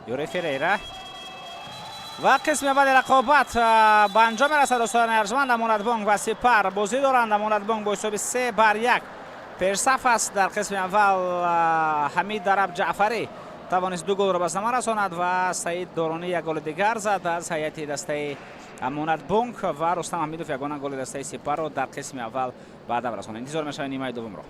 Юрий Ферейра. Ва қисми аввали рақобат ба анҷом мерасад. Дӯстони арҷманд, Амонатбонк ва Сипар бозӣ доранд. Амонатбонк бо ҳисоби 3-1 пешсаф аст. Дар қисми аввал Ҳамид Араб Ҷаъфарӣ тавонист 2 голро ба самар расонад ва Саид Доронӣ як голи дигар зад аз ҳайати дастаи Амонатбонк ва Рустам Ҳамидов ягона голи дастаи Сипарро дар қисми аввал ба ҳадаф расонд. Интизор мешавем нимаи дуввумро.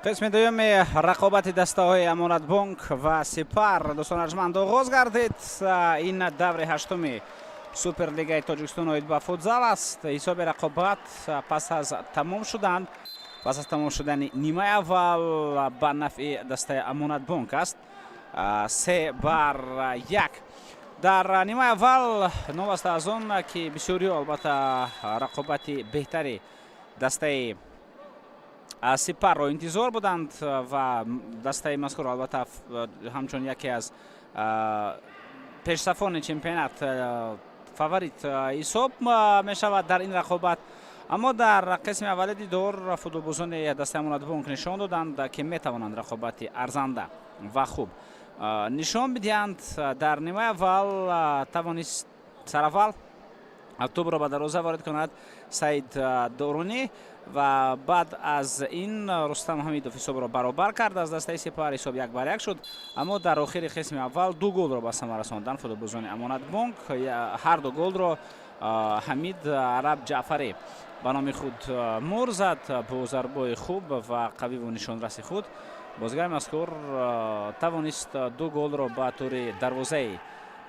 Қисми дуюми рақобати дастаҳои Амонатбонк ва Сипар, дӯстон арҷманд, оғоз гардид. Ин даври ҳаштуми Суперлигаи Тоҷикистон оид ба футзал аст. Ҳисоби рақобат пас аз тамом шудани нимаи аввал ба нафъи дастаи Амонатбонк аст, 3-1. Дар нимаи аввал, новаста аз он ки бисёриҳо албатта рақобати беҳтари дастаи Сипарро интизор буданд ва дастаи мазкур албатта ҳамчун яке аз пешсафони чемпионат фаворит ҳисоб мешавад дар ин рақобат, аммо дар қисми аввали дидор футболбозони дастаи Амонатбонк нишон доданд, ки метавонанд рақобати арзанда ва хуб нишон бидиҳанд. Дар нимаи аввал тавонист сараввал тӯбро ба дарвоза ворид кунад Саид Дорунӣ ва баъд аз ин Рустам Ҳамидов ҳисобро баробар кард аз дастаи Сипар, ҳисоб 1-1 шуд. Аммо дар охири қисми аввал ду голро ба самар расонданд футболбозони Амонатбонк. Ҳар ду голро Ҳамид Араб Ҷаъфарӣ ба номи худ мур зад бо зарбои хуб ва қавиву нишонраси худ. Бозигари мазкур тавонист ду голро ба тури дарвозаи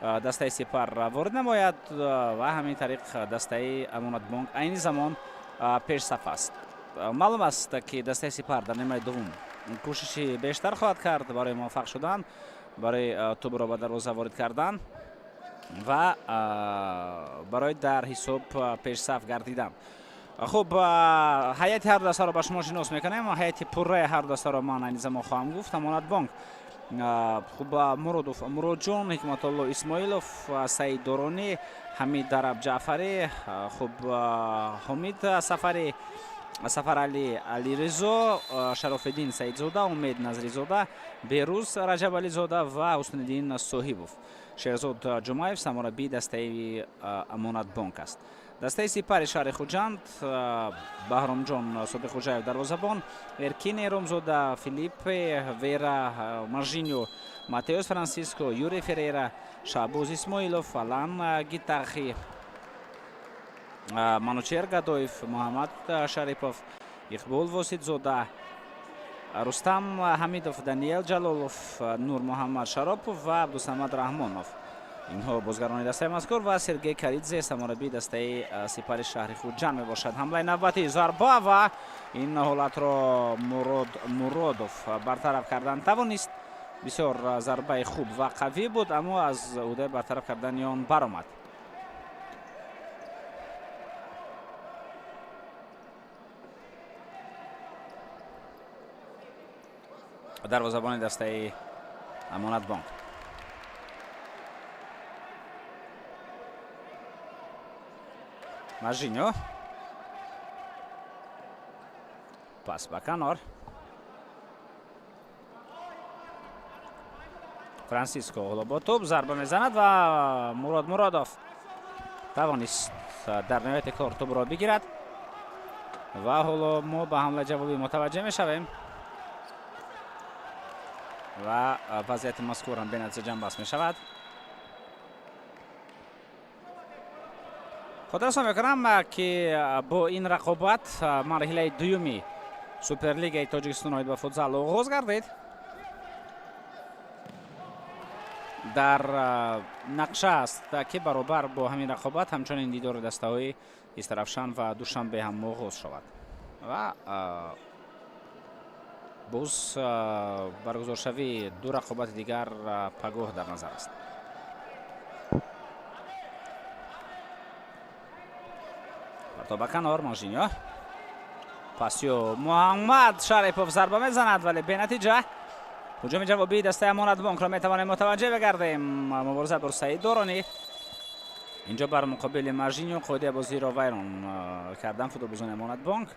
дастаи Сипар ворид намояд ва ҳамин тариқ дастаи Амонатбонк айни замон пешсаф аст. Маълум аст, ки дастаи Сипар дар нимаи дуввум кӯшиши бештар хоҳад кард барои муваффақ шудан, барои тӯбро ба дарвоза ворид кардан ва барои дар ҳисоб пешсаф гардидан. Хуб, ҳайати ҳар дастаро ба шумо шинос мекунем. Ҳайати пурраи ҳар дастаро ман айни замон хоҳам гуфт. Амонатбонк: хуб, Муродов Муродҷон, Ҳикматулло Исмоилов, Саид Доронӣ, Ҳамид Дараб Ҷаъфарӣ, хуб, Ҳомид Сафарӣ, Сафаралӣ Алиризо, Шарофиддин Саидзода, Умед Назризода, Берӯз Раҷабализода ва Ҳусниддин Соҳибов. Шерзод Ҷумаев самураббии дастаи Амонатбонк аст. Дастаи Сипари шаҳри Хуҷанд: Баҳромҷон Содиқхӯҷаев дарвозабон, Эркин Эромзода, Филиппе Вера Мажиньо, Матеус Франсиско, Юрий Ферейра, Шаҳбоз Исмоилов, Алан Гитахи, Манучер Гадоев, Муҳаммад Шарипов, Иқбол Воситзода, Рустам Ҳамидов, Даниэл Ҷалолов, Нурмуҳаммад Шаропов ва Абдусамад Раҳмонов. Инҳо бозгарони дастаи мазкур ва Сергей Каридзе самураббии дастаи Сипари шаҳри Хуҷанд мебошад. Ҳамлаи навбатӣ, зарба ва ин ҳолатро Мурод Муродов бартараф кардан тавонист. Бисёр зарбаи хуб ва қавӣ буд, аммо аз ӯҳдаи бартараф кардани он баромад. Дарвозабони дастаи Амонатбонк. Мажиньо, пас ба канор. Франсиско ҳоло бо тӯб зарба мезанад ва Мурод Муродов тавонист дар ниҳояти кор тӯбро бигирад ва ҳоло мо ба ҳамлаи ҷавобӣ мутаваҷҷеҳ мешавем ва вазъияти мазкур ҳам бенатиҷа ҷамъбаст мешавад. Хотиррасон мекунам, ки бо ин рақобат марҳилаи дуюми Суперлигаи Тоҷикистон оид ба футзал оғоз гардид. Дар нақша аст, ки баробар бо ҳамин рақобат ҳамчунин дидори дастаҳои Истарафшан ва Душанбе ҳам оғоз шавад ва боз баргузоршавии ду рақобати дигар пагоҳ дар назар аст. Партоб ба канор, Мажиньо, пасиё, Муҳаммад Шарипов зарба мезанад, вале бенатиҷа. Ҳуҷуми ҷавобии дастаи Амонатбонкро метавонем мутаваҷҷеҳ бигардем. Мубориза бо Саид Доронӣ инҷо бар муқобили Мажиньо, қоидаи бозиро вайрон кардан футболбозони Амонатбонк.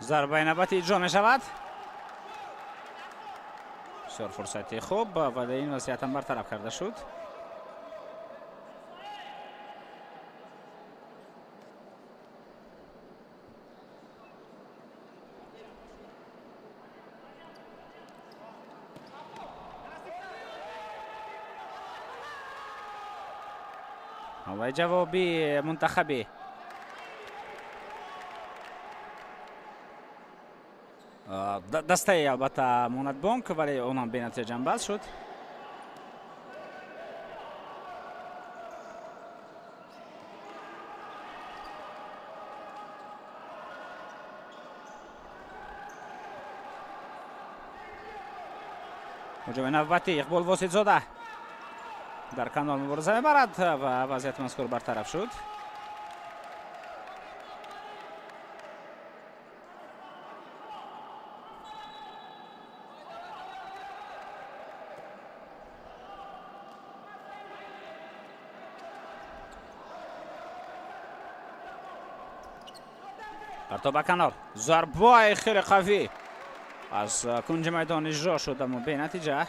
Зарбаи навбатӣ иҷро мешавад. Бисёр фурсати хуб, вале ин вазъият ҳам бартараф карда шуд. Ҳамлаи ҷавобии мунтахаби дастаи албатта Амонатбонк, вале он ҳам бенатиҷа ҷамъбаст шуд. Ҳуҷуми навбатӣ Иқбол Воситзода дар канор мубориза мебарад ва вазъияти мазкур бартараф шуд. Партоб ба канор, зарбаи хеле қавӣ аз кунҷи майдон иҷро шуд, аммо бенатиҷа.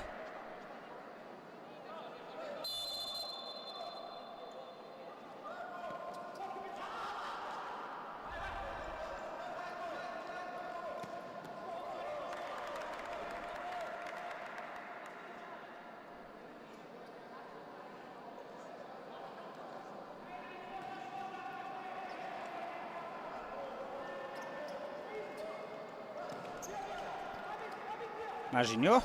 Мажиньо.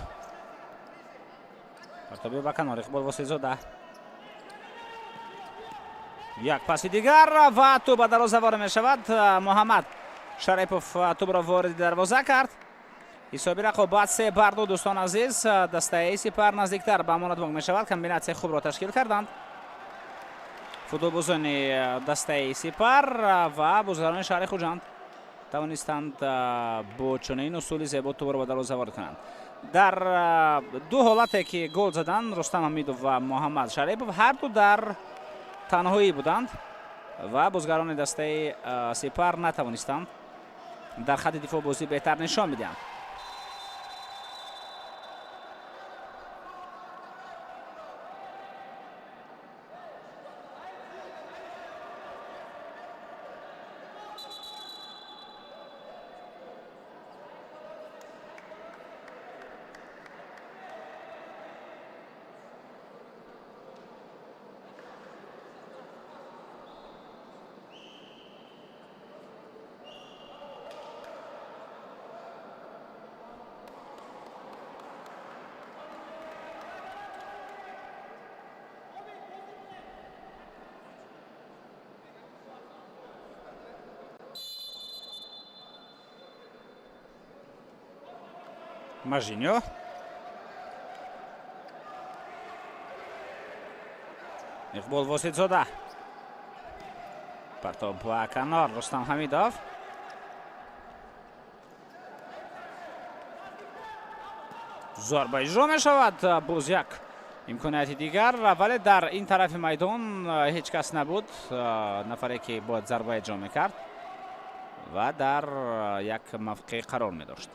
Партоби ба канор, Иқбол Воситзода. Як паси дигар ва тӯб ба дарвоза ворид мешавад. Муҳаммад Шарипов тӯбро вориди дарвоза кард. Ҳисоби рақобат 3-2, дӯстон азиз. Дастаи Сипар наздиктар ба Амонатбонк мешавад. Комбинатсияи хубро ташкил карданд футболбозони дастаи Сипар ва бозигарони шаҳри Хуҷанд тавонистанд бо чунин усули зебо тӯбро ба дарвоза ворид кунанд. Дар ду ҳолате ки гол заданд, Рустам Ҳамидов ва Муҳаммад Шарипов ҳарду дар танҳоӣ буданд ва бозигарони дастаи Сипар натавонистанд дар хатти дифоъ бозӣ беҳтар нишон бидиҳанд. Мажиньо. Иқбол Воситзода. Партоб ба канор, Рустам Ҳамидов. Зарба иҷро мешавад, боз як имконияти дигар, вале дар ин тарафи майдон ҳеҷ кас набуд, нафаре ки бояд зарба иҷро мекард ва дар як мавқеъ қарор медошт.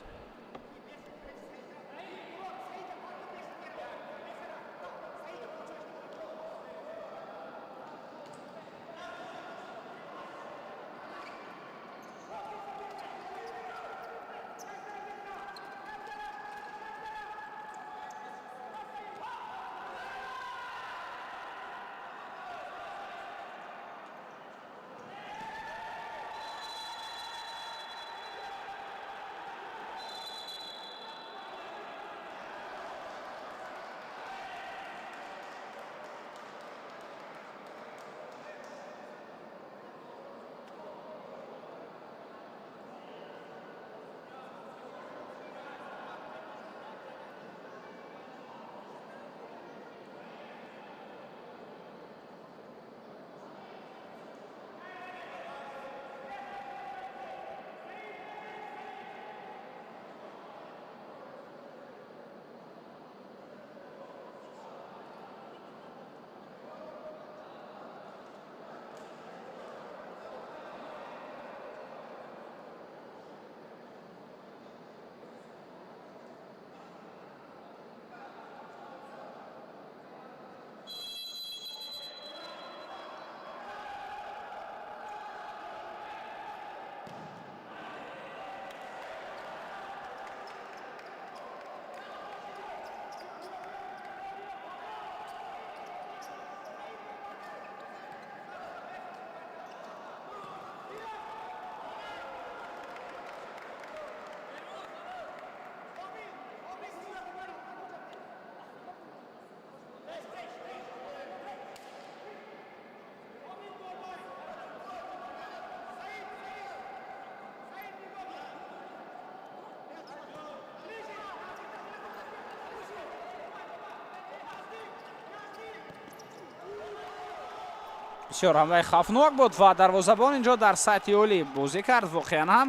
Бисёр ҳамлаи хавфнок буд ва дарвозабон инҷо дар сатҳи олӣ бозӣ кард. Воқеан ҳам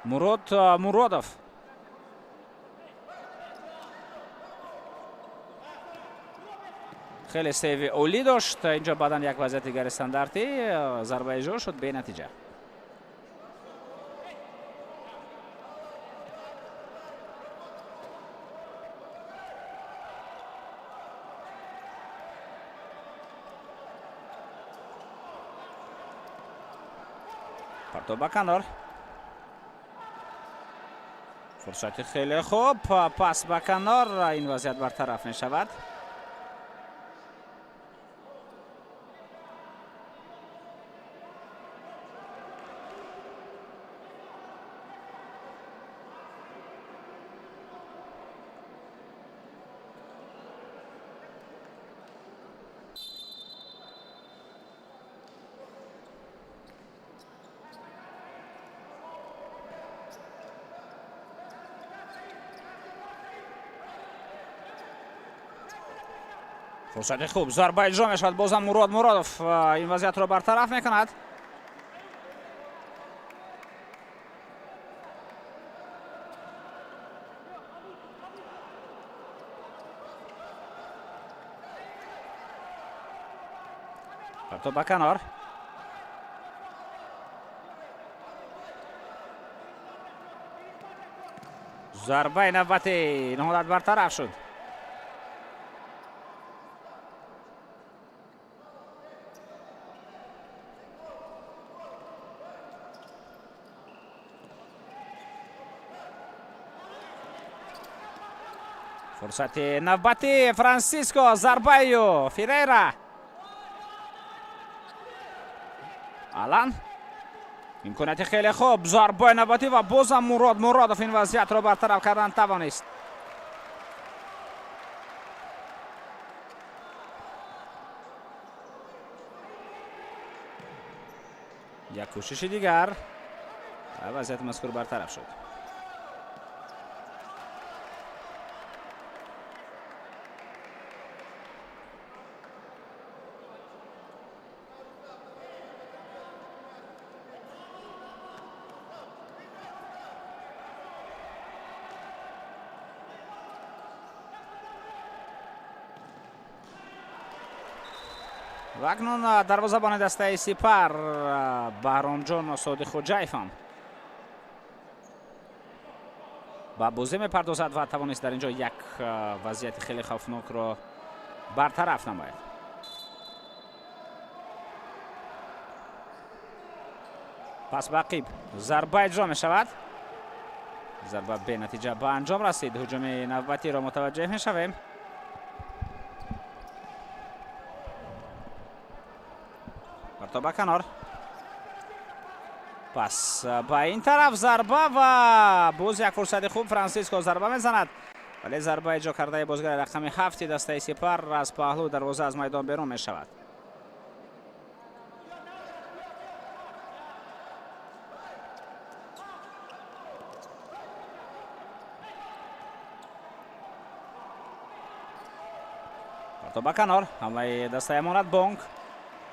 Мурод Муродов. Хеле сейви олӣ дошт. Инҷо баъдан як вазъияти дигари стандартӣ, зарба иҷро шуд бенатиҷа. Партоб ба канор. Фурсати хеле хуб, пас ба канор, ин вазъият бартараф мешавад. Фурсати хуб, зарба иҷро мешавад. Бозам Мурод Муродов ин вазъиятро бартараф мекунад. Партоб ба канор. Зарбаи навбатӣ, ин ҳолат бартараф шуд. Фурсати навбатӣ, Франсиско, зарбаю Ферейра. Алан, имконияти хеле хуб, зарбаи навбатӣ ва бозам Мурод Муродов ин вазъиятро бартараф кардан тавонист. Як кӯшиши дигар, вазъияти мазкур бартараф шуд. Ва акнун дарвозабони дастаи Сипар Баҳромҷон Содиқхоҷаев ҳам ба бозӣ мепардозад ва тавонист дар инҷо як вазъияти хеле хавфнокро бартараф намояд. Пас ба ақиб, зарба иҷро мешавад. Зарба бенатиҷа ба анҷом расид. Ҳуҷуми навбатиро мутаваҷҷеҳ мешавем. Партоб ба канор. Пас ба ин тараф, зарба ва боз як фурсати хуб, Франсиско зарба мезанад, вале зарба иҷро кардаи бозигари рақами 7 дастаи Сипар аз паҳлӯи дарвоза аз майдон берун мешавад. Партоб ба канор, ҳамлаи дастаи Амонат Бонк.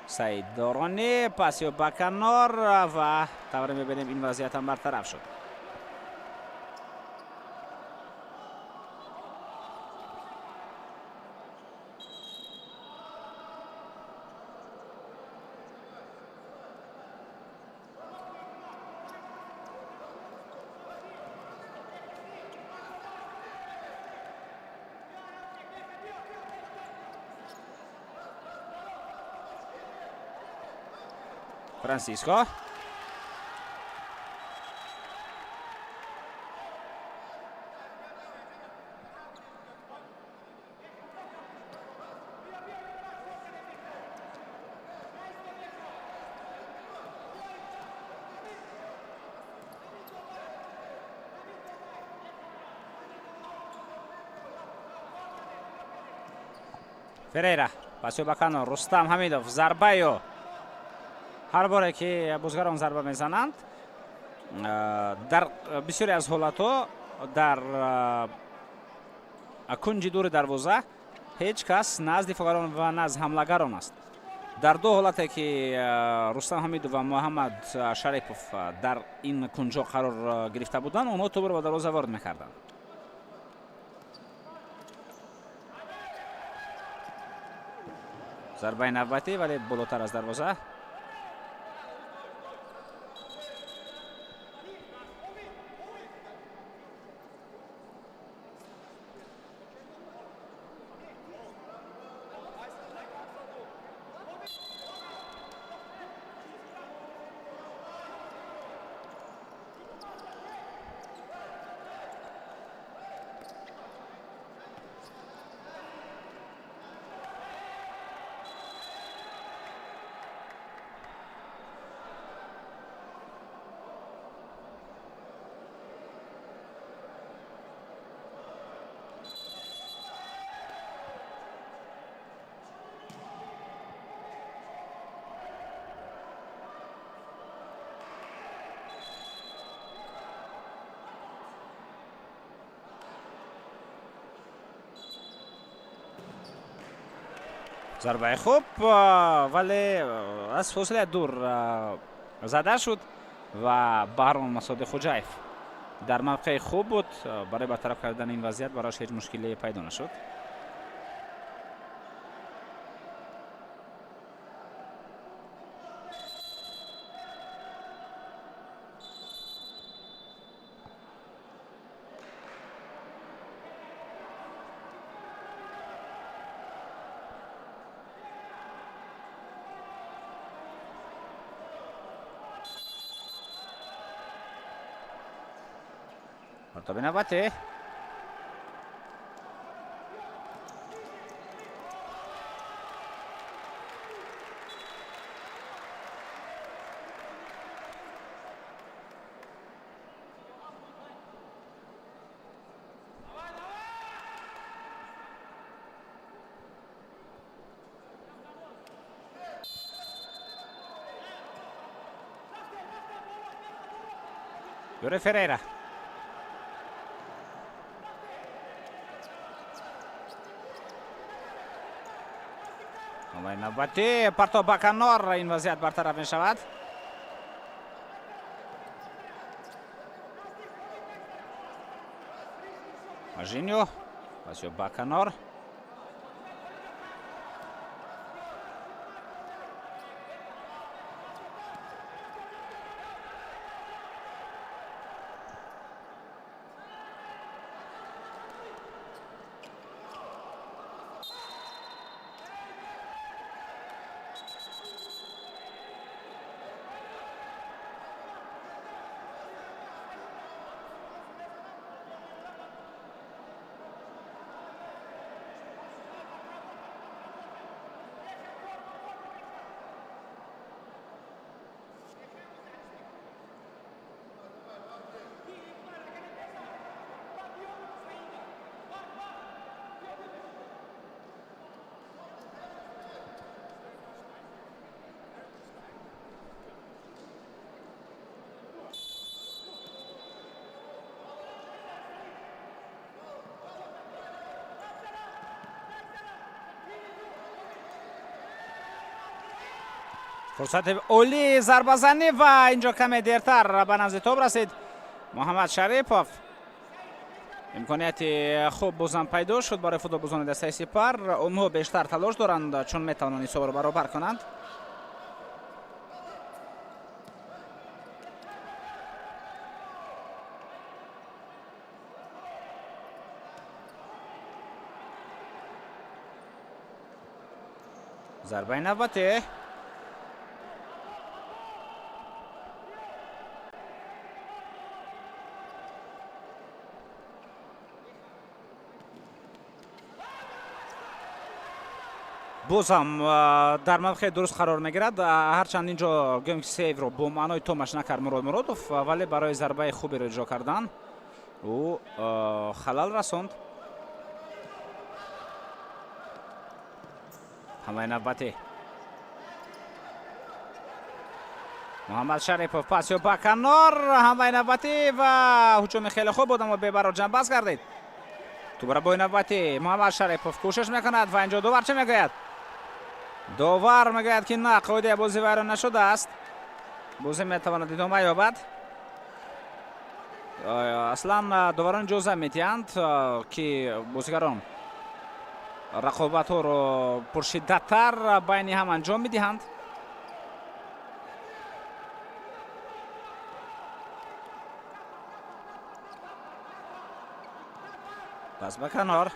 Саид Доронӣ, пасиё ба канор ва тавре мебинем, ин вазъият ҳам бартараф шуд. Франсиско. Ферейра, пасиё ба канор, Рустам Ҳамидов, зарбаю. Ҳар боре ки бозигарон зарба мезананд, дар бисёре аз ҳолатҳо дар кунҷи дури дарвоза Ҳеҷ кас на аз дифоъгарон ва на аз ҳамлагарон аст. Дар ду ҳолате ки Рустам Ҳамидов ва Муҳаммад Шарипов дар ин кунҷо қарор гирифта буданд, онҳо тӯбро ба дарвоза ворид мекарданд. Зарбаи навбатӣ, вале болотар аз дарвоза. Зарбаи хуб, вале аз фосилаи дур зада шуд ва Баҳром Масодиқхуҷаев дар мавқеи хуб буд. Барои бартараф кардани ин вазъият барояш ҳеҷ мушкиле пайдо нашуд. Тоби навбатӣ. Юре Ферейра. Навбатӣ партоб ба канор, ин вазъият бартараф мешавад. Мажиньо пасё ба канор. Фурсати олии зарбазанӣ ва инҷо каме дертар ба назди тоб расид Муҳаммад Шарипов. Имконияти хуб бозам пайдо шуд барои футболбозони дастаи Сипар. Онҳо бештар талош доранд, чун метавонанд ҳисобро баробар кунанд. Зарбаи навбатӣ. Боз ҳам дар мавқеи дуруст қарор мегирад. Ҳарчанд инҷо гӯем ки сейвро бо маънои томаш накард Мурод Муродов, вале барои зарбаи хуберо иҷро кардан ӯ халал расонд. Ҳамлаи навбатӣ. Муҳаммад Шарипов пас ё ба канор. Ҳамлаи навбатӣ ва ҳуҷуми хеле хуб буд, аммо бебарор ҷамъбаст гардид. Тӯбро бо навбати Муҳаммад Шарипов кӯшиш мекунад ва инҷо довар чӣ мегӯяд? Довар мегӯяд, ки на, қоидаи бозӣ вайрон нашудааст. Бозӣ метавонад идома ёбад. Аслан доварон иҷоза медиҳанд, ки бозигарон рақобатҳоро пуршиддаттар байни ҳам анҷом медиҳанд. Пас ба канор.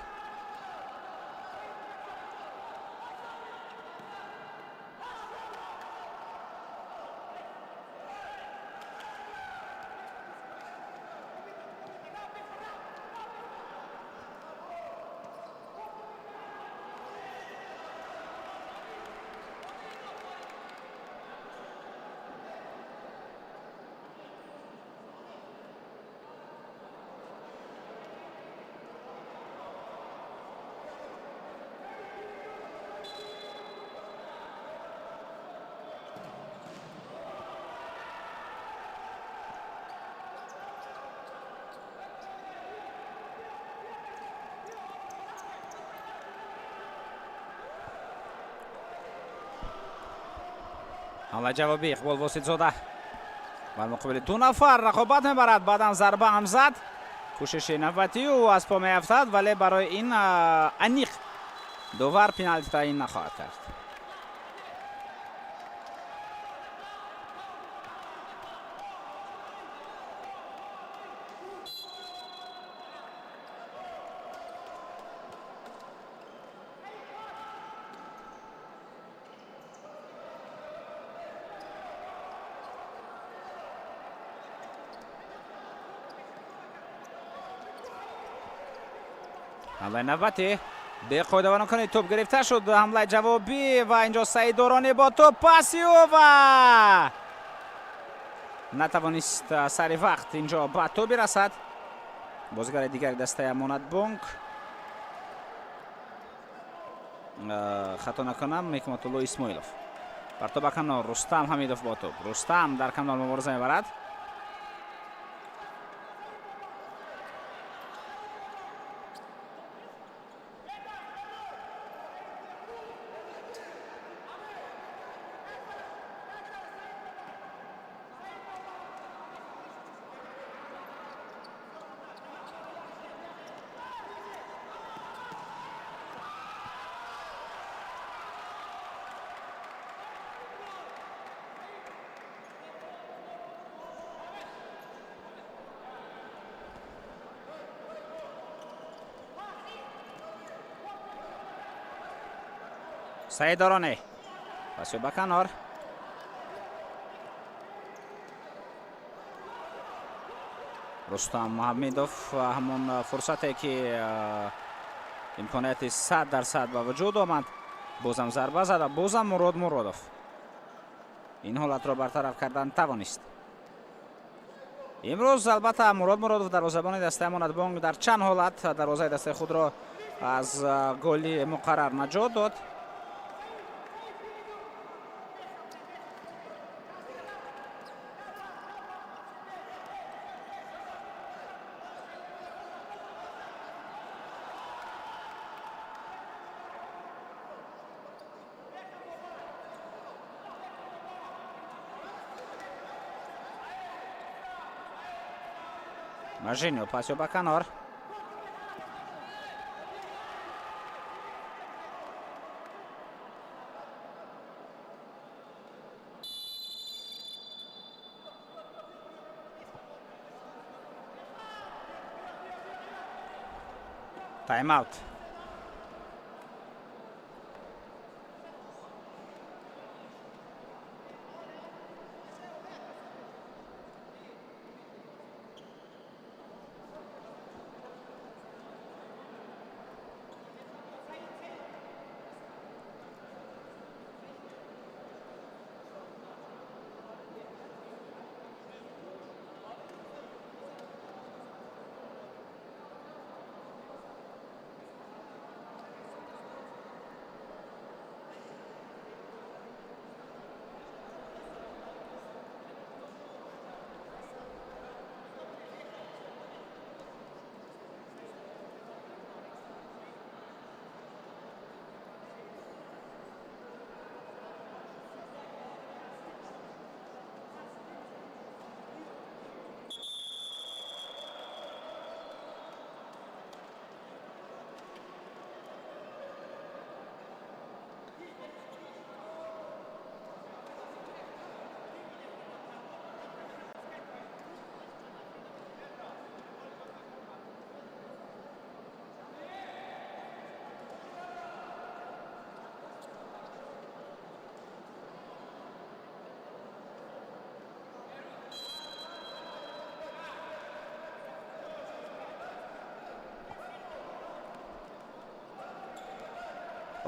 Ҳамлаи ҷавобӣ Иқбол Воситзода бар муқобили ду нафар рақобат мебарад, баъдан зарба ҳам зад. Кӯшиши навбатӣ ӯ аз по меафтад, вале барои ин аниқ довар пеналти таъин нахоҳад кард. Ҳамлаи навбатӣ беқоидавайронкунии тӯб гирифта шуд. Ҳамлаи ҷавобӣ ва инҷо Саидоронӣ бо тӯб паси ӯ ва натавонист сари вақт инҷо ба тӯб бирасад. Бозигари дигари дастаи Амонатбонк, хато накунам, Ҳикматулло Исмоилов. Бар тӯб ба канор Рустам Ҳамидов бо тӯб. Рустам дар канор мубориза мебарад. Саидоронӣ пасё ба канор. Рустам Ҳамидов ҳамон фурсате ки имконияти 100% ба вуҷуд омад, бозам зарба зада, бозам Мурод Муродов ин ҳолатро бартараф кардан тавонист. Имрӯз албатта Мурод Муродов дарвозабони дастаи Амонатбонк дар чанд ҳолат дарвозаи дастаи худро аз голи муқаррар наҷот дод. Мажиньо пасё ба канор. Тайм-аут.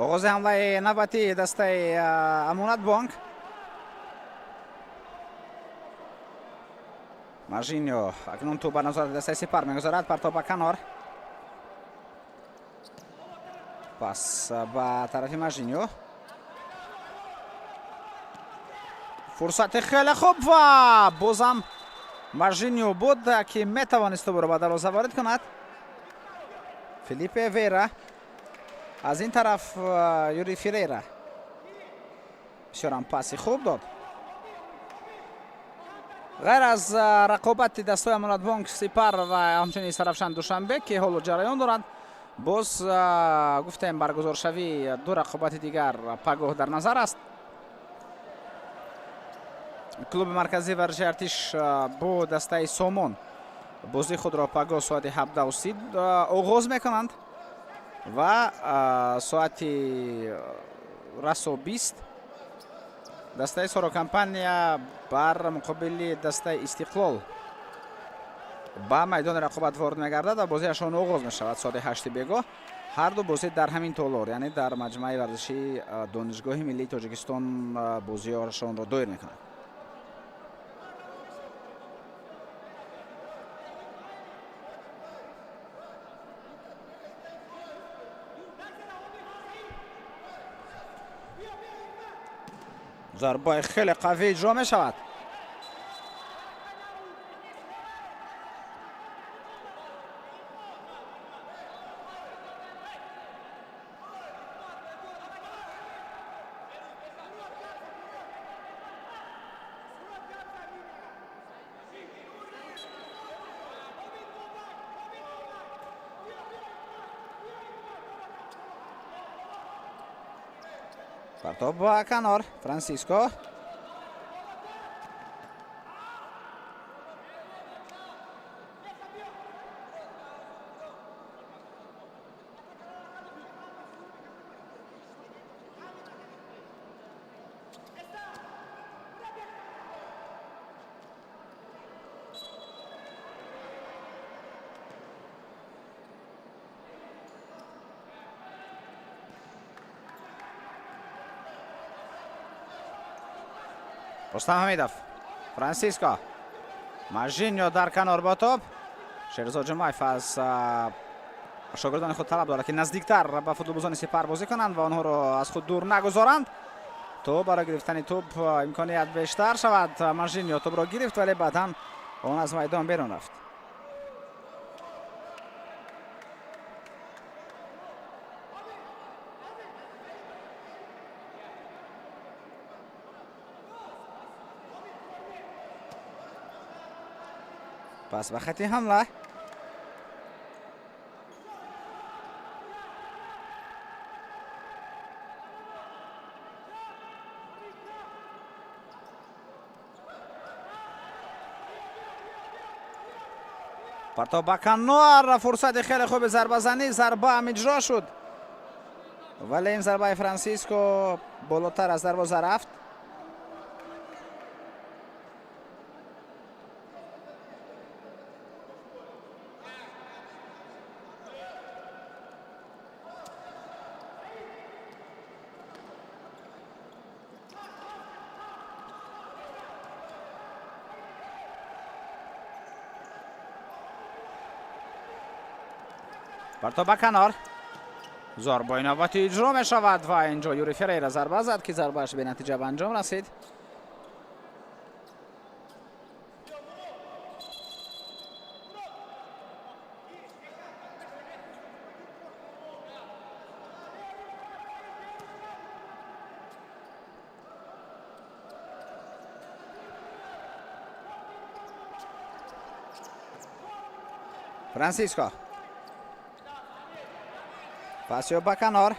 Оғози ҳамлаи навбатии дастаи Амонатбонк. Мажиньо акнун тӯб ба назорати дастаи Сипар мегузарад. Партоб ба канор. Пас ба тарафи Мажиньо. Фурсати хеле хуб ва бозам Мажиньо буд, ки метавонист тӯбро ба дарвоза ворид кунад. Филиппе Вера. Аз ин тараф Юри Ферейра. Бисёрам паси хуб дод. Ғайр аз рақобати дастҳои Амонатбонк, Сипар ва ҳамчунин Истаравшан Душанбе, ки ҳоло ҷараён доранд, боз гуфтем баргузоршавии ду рақобати дигар пагоҳ дар назар аст. Клуби марказии варзиши Артиш бо дастаи Сомон бозии худро пагоҳ соати 17:30 оғоз мекунанд ва соати расо 20 дастаи Сорокомпания бар муқобили дастаи Истиқлол ба майдони рақобат ворид мегардад ва бозиашон оғоз мешавад соати 8 бегоҳ. Ҳар ду бозӣ дар ҳамин толор, яъне дар маҷмӯаи варзишии Донишгоҳи миллии Тоҷикистон бозиашонро доир мекунанд. Зарбаи хеле қавӣ иҷро мешавад. Партоб ба канор. Франсиско. Рустам Ҳамидов. Франсиско. Мажиньо дар канор бо тӯб. Шерзод Ҷумаев аз шогирдони худ талаб дорад, ки наздиктар ба футболбозони Сипар бозӣ кунанд ва онҳоро аз худ дур нагузоранд, то барои гирифтани тӯб имконият бештар шавад. Мажиньо тӯбро гирифт, вале баъдан он аз майдон берун рафт. Пас ба хати ҳамла. Партоб ба канор. Фурсати хеле хуби зарбазанӣ. Зарба ҳам иҷро шуд, вале ин зарбаи Франсиско болотар аз дарвоза рафт. Партоб ба канор. Зарбаи навбатӣ иҷро мешавад ва инҷо Юри Ферейра зарба зад, ки зарбааш бенатиҷа ба анҷом расид. Франсиско. Пасио ба канор.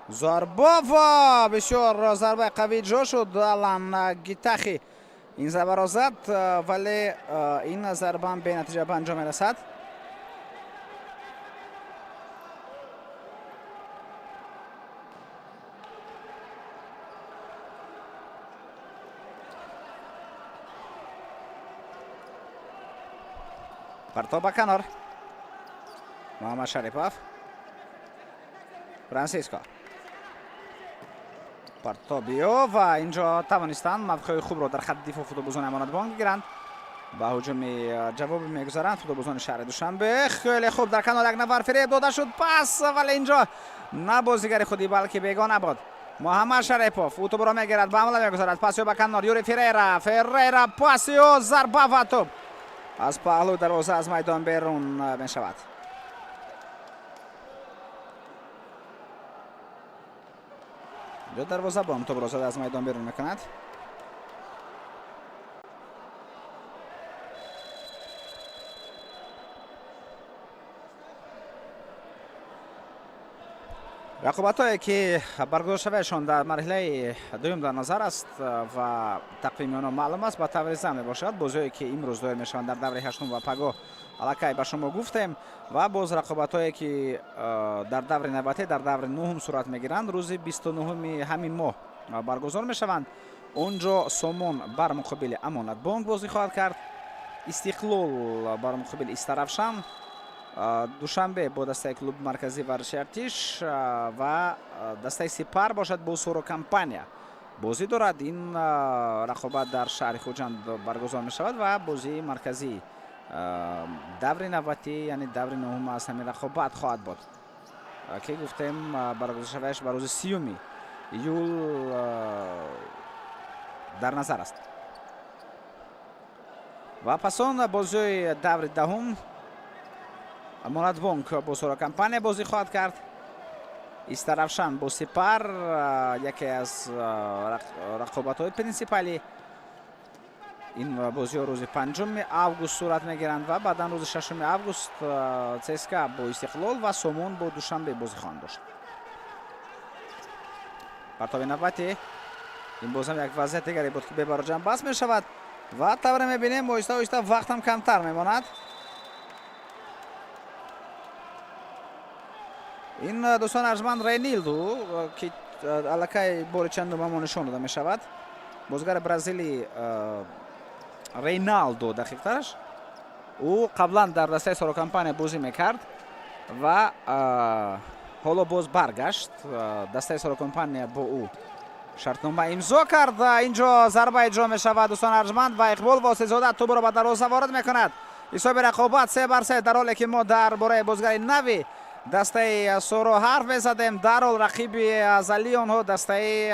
Зарба ва бисёр зарбаи қавӣ иҷро шуд. Алан Гитахи ин зарбаро зад, вале ин зарбаам бенатиҷа ба анҷом мерасад. Партоб ба канор. Муҳаммад Шарипов, Франсиско, партобиё ва инҷо тавонистанд мавқеи хубро дар хатти дифоъ футболбозони Амонатбонк бигиранд. Ба ҳуҷуми ҷавобӣ мегузаранд футболбозони шаҳри Душанбе. Хеле хуб, дар канор як нафар фиреб дода шуд, пас, вале инҷо на бозигари худӣ, балки бегона буд. Муҳаммад Шарипов ӯ тӯбро мегирад, ба ҳамла мегузарад, пасиё ба канор, Юри Ферейра, Ферейра пасиё, зарба ва тӯб аз паҳлӯи дарвоза аз майдон берун мешавад. Инҷо дарвозабон тӯбро зада аз майдон берун мекунад. Рақобатҳое ки баргузоршавиашон дар марҳилаи дуюм дар назар аст ва тақвими онҳо маълум аст, ба таври зам мебошад. Бозиҳое ки имрӯз доир мешаванд дар даври ҳаштум ва пагоҳ аллакай ба шумо гуфтем, ва боз рақобатҳое ки дар даври навбатӣ, дар даври нуҳум сурат мегиранд, рӯзи 29-уми ҳамин моҳ баргузор мешаванд. Он ҷо Сомон бар муқобили Амонатбонк бозӣ хоҳад кард, Истиқлол бар муқобили Истаравшан, Душанбе бо дастаи клуби марказии варзиши Артиш ва дастаи Сипар бошад бо Соро Компания бозӣ дорад. Ин рақобат дар шаҳри Хуҷанд баргузор мешавад ва бозии марказии даври навбатӣ, яъне даври нуҳум аз ҳамин рақобат хоҳад буд, ки гуфтем баргузоршавиаш ба рӯзи 30 июл дар назар аст. Ва пас он бозиҳои даври даҳум: Амонатбонк бо Соро Компания бозӣ хоҳад кард, Истаравшан бо Сипар, яке аз рақобатҳои принсипалӣ. Ин бозиҳо рӯзи 5 август сурат мегиранд ва баъдан рӯзи 6 август ЦСКА бо Истиқлол ва Сомон бо Душанбе бозӣ хоҳанд дошт. Партоби навбатӣ, ин бозам як вазъият дигаре буд, ки бебароҷам бас мешавад ва тавре мебинем, оҳиста оҳиста вақтам камтар мемонад. Ин, дӯстон арҷманд, Ренилду, ки аллакай бори чандум ба мо нишон дода мешавад, бозигари бразилӣ Рейналдо дақиқтараш, ӯ қаблан дар дастаи Соро Компания бозӣ мекард ва ҳоло боз баргашт. Дастаи Соро Компания бо ӯ шартнома имзо кард. Инҷо зарба иҷро мешавад, дӯстон арҷманд, ва Иқбол Восеъзода тӯбро ба дарвоза ворид мекунад. Ҳисоби рақобат 3-3, дар ҳоле ки мо дар бораи бозигари нави дастаи Соро ҳарф мезадем, дарҳол рақиби азалии онҳо, дастаи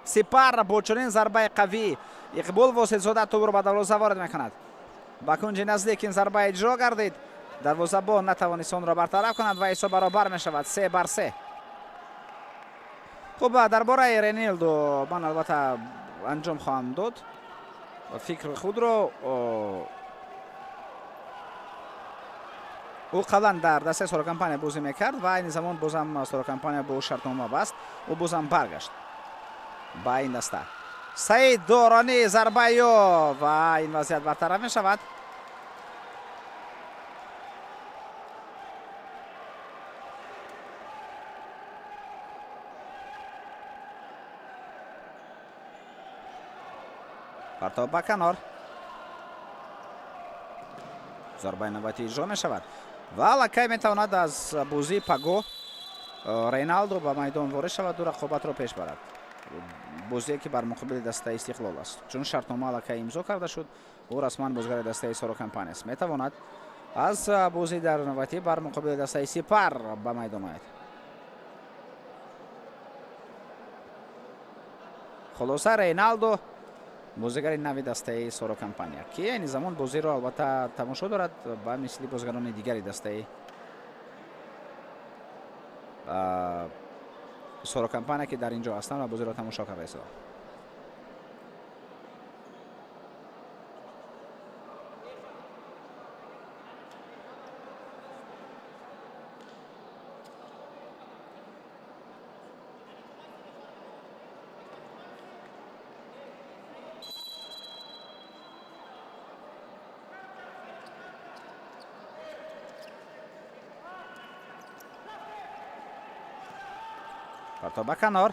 Сипар, бо чунин зарбаи қавӣ Иқбол Восеъзода тӯбро ба дарвоза ворид мекунад. Ба кунҷи наздик ин зарба иҷро гардид, дарвозабон натавонист онро бартараф кунад ва ҳисоб баробар мешавад 3-3. Хуб, дар бораи Ренилдо ман албатта анҷом хоҳам дод фикри худро. Ӯ қаблан дар дастаи Соро Компания бозӣ мекард ва айни замон бозам Соро Компания бо ӯ шартнома баст, ӯ бозам баргашт ба ин даста. Саид Доронӣ, зарбаё ва ин вазъият бартараф мешавад. Партоб ба канор, зарбаи навбатӣ иҷро мешавад ва аллакай метавонад аз бозии пагоҳ Рейналдо ба майдон ворид шаваду рақобатро пеш барад, бозие ки бар муқобили дастаи Истиқлол аст, чун шартнома аллакай имзо карда шуд, ӯ расман бозигари дастаи Соро Компания аст, метавонад аз бозии дар навбатӣ бар муқобили дастаи Сипар ба майдон ояд. Хулоса, Рейналдо бозигари нави дастаи Соро Компания, ки айни замон бозиро албатта тамошо дорад ба мисли бозигарони дигари дастаи Соро Компания, ки дар ин ҷо ҳастанд ва бозиро тамошо карда истоданд. Партоб ба канор.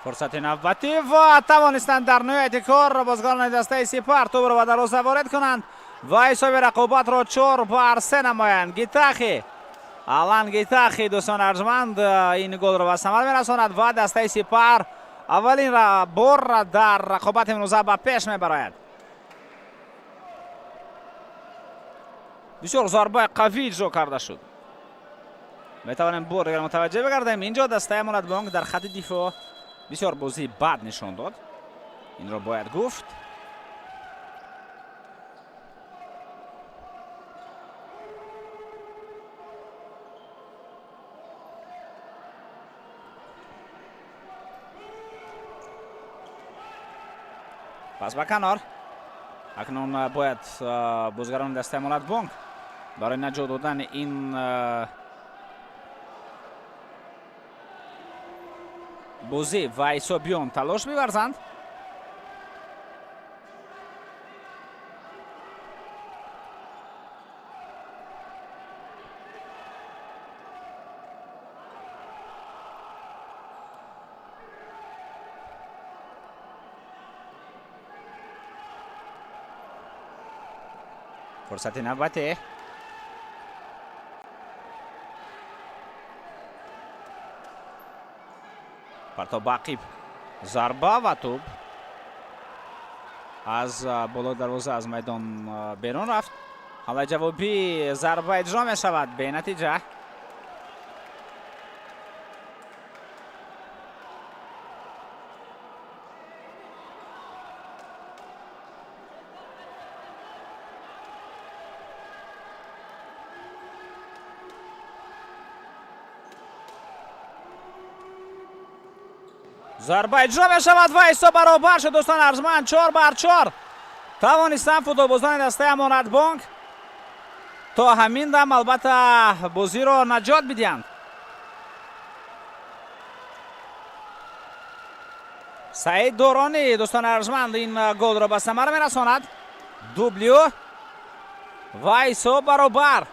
Фурсати навбатӣ ва тавонистанд дар ниҳояти кор бозигарони дастаи Сипар тӯбро ба дарвоза ворид кунанд ва ҳисоби рақобатро 4-3 намоянд. Гитахи, Алан Гитахи, дӯстони арҷманд, ин голро ба самар мерасонад ва дастаи Сипар аввалин бор дар рақобати имрӯза ба пеш мебарояд. Бисёр зарбаи қавӣ иҷро карда шуд. Метавонем бор дигар мутаваҷҷеҳ бигардем. Инҷо дастаи Амонатбонк дар хати дифоъ бисёр бозии бад нишон дод. Инро бояд гуфт. Пас ба канор. Акнун бояд бозигарони дастаи Амонатбонк барои наҷот додани ин бозӣ ва ҳисоби он талош меварзанд. Фурсати навбатӣ. Партоб ба ақиб, зарба ва тӯб аз болои дарвоза аз майдон берун рафт. Ҳамлаи ҷавобӣ, зарба иҷро мешавад, бенатиҷа. Зарба иҷро мешавад ва ҳисоб баробар шуд, дӯстони арҷманд, 4-4. Тавонистанд футболбозони дастаи Амонатбонк то ҳамин дам албатта бозиро наҷот бидиҳанд. Саид Доронӣ, дӯстони арҷманд, ин голро ба самар мерасонад. Дублю ва ҳисоб баробар.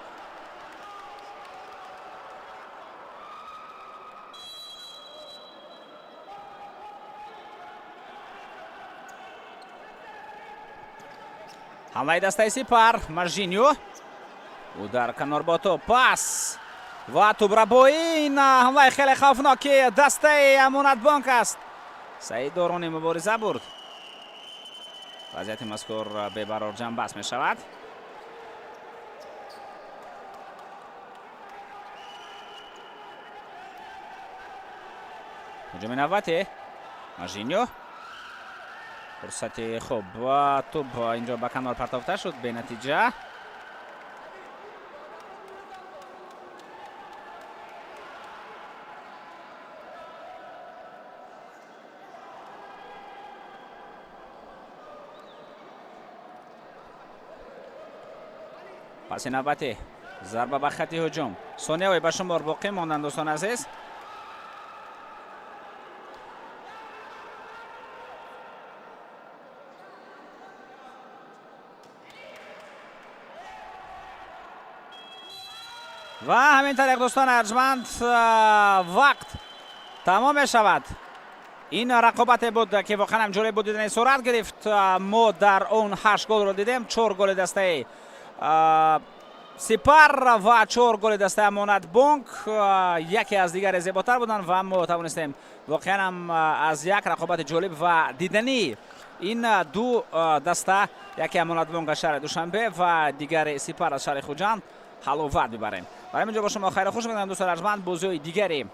Ҳамлаи дастаи Сипар, Маржиню, ӯ дар канор бо тӯб, пас ва тӯбрабоӣ. Ин ҳамлаи хеле хавфноки дастаи Амонатбонк аст. Саид Доронӣ мубориза бурд. Вазъияти мазкур бебарор ҷамъбаст мешавад. Ҳуҷуми навбатӣ, Маржиню, фурсати хуб ва тӯб инҷо ба канор партофта шуд, бенатиҷа. Паси навбатӣ, зарба ба хати ҳуҷум. Сонияҳои ба шумор боқӣ монданд, дӯстони азиз. Ва ҳамин тариқ, дӯстони арҷманд, вақт тамом мешавад. Ин рақобате буд, ки воқеан ҳам ҷолиб буд, дидани сурат гирифт. Мо дар он 8 голро дидем: 4 голи дастаи Сипар ва 4 голи дастаи Амонатбонк. Яке аз дигаре зеботар буданд ва мо тавонистем воқеан ҳам аз як рақобати ҷолиб ва диданӣ ин ду даста, яке Амонатбонк аз шаҳри Душанбе ва дигаре Сипар аз шаҳри Хуҷанд, ҳаловат бибарем. Барои ҳамин ҷо бо шумо хайру хуш мекунам, дӯстони арҷманд. Бозиҳои дигари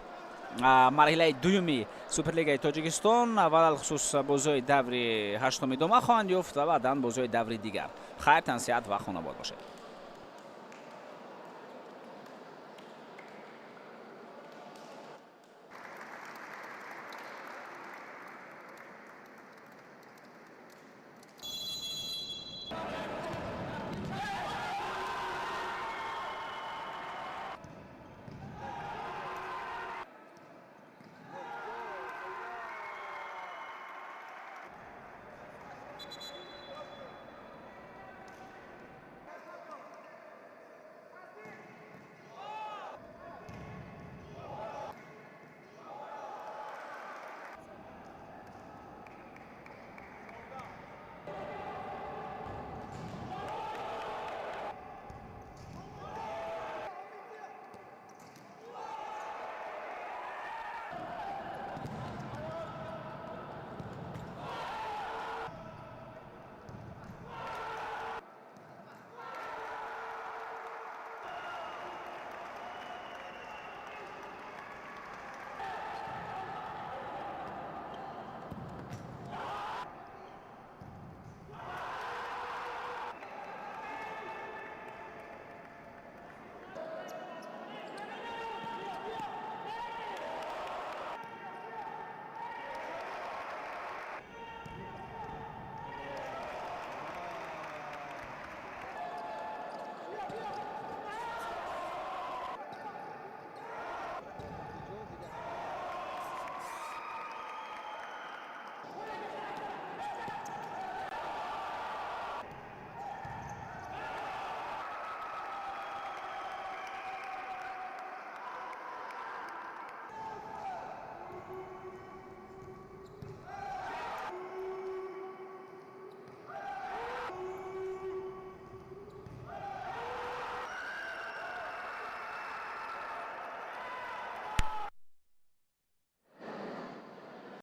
марҳилаи дуюми Суперлигаи Тоҷикистон ва алалхусус бозиҳои даври ҳаштум идома хоҳанд ёфт ва баъдан бозиҳои даври дигар. Хайр, тансиҳат ва хонобод бошед.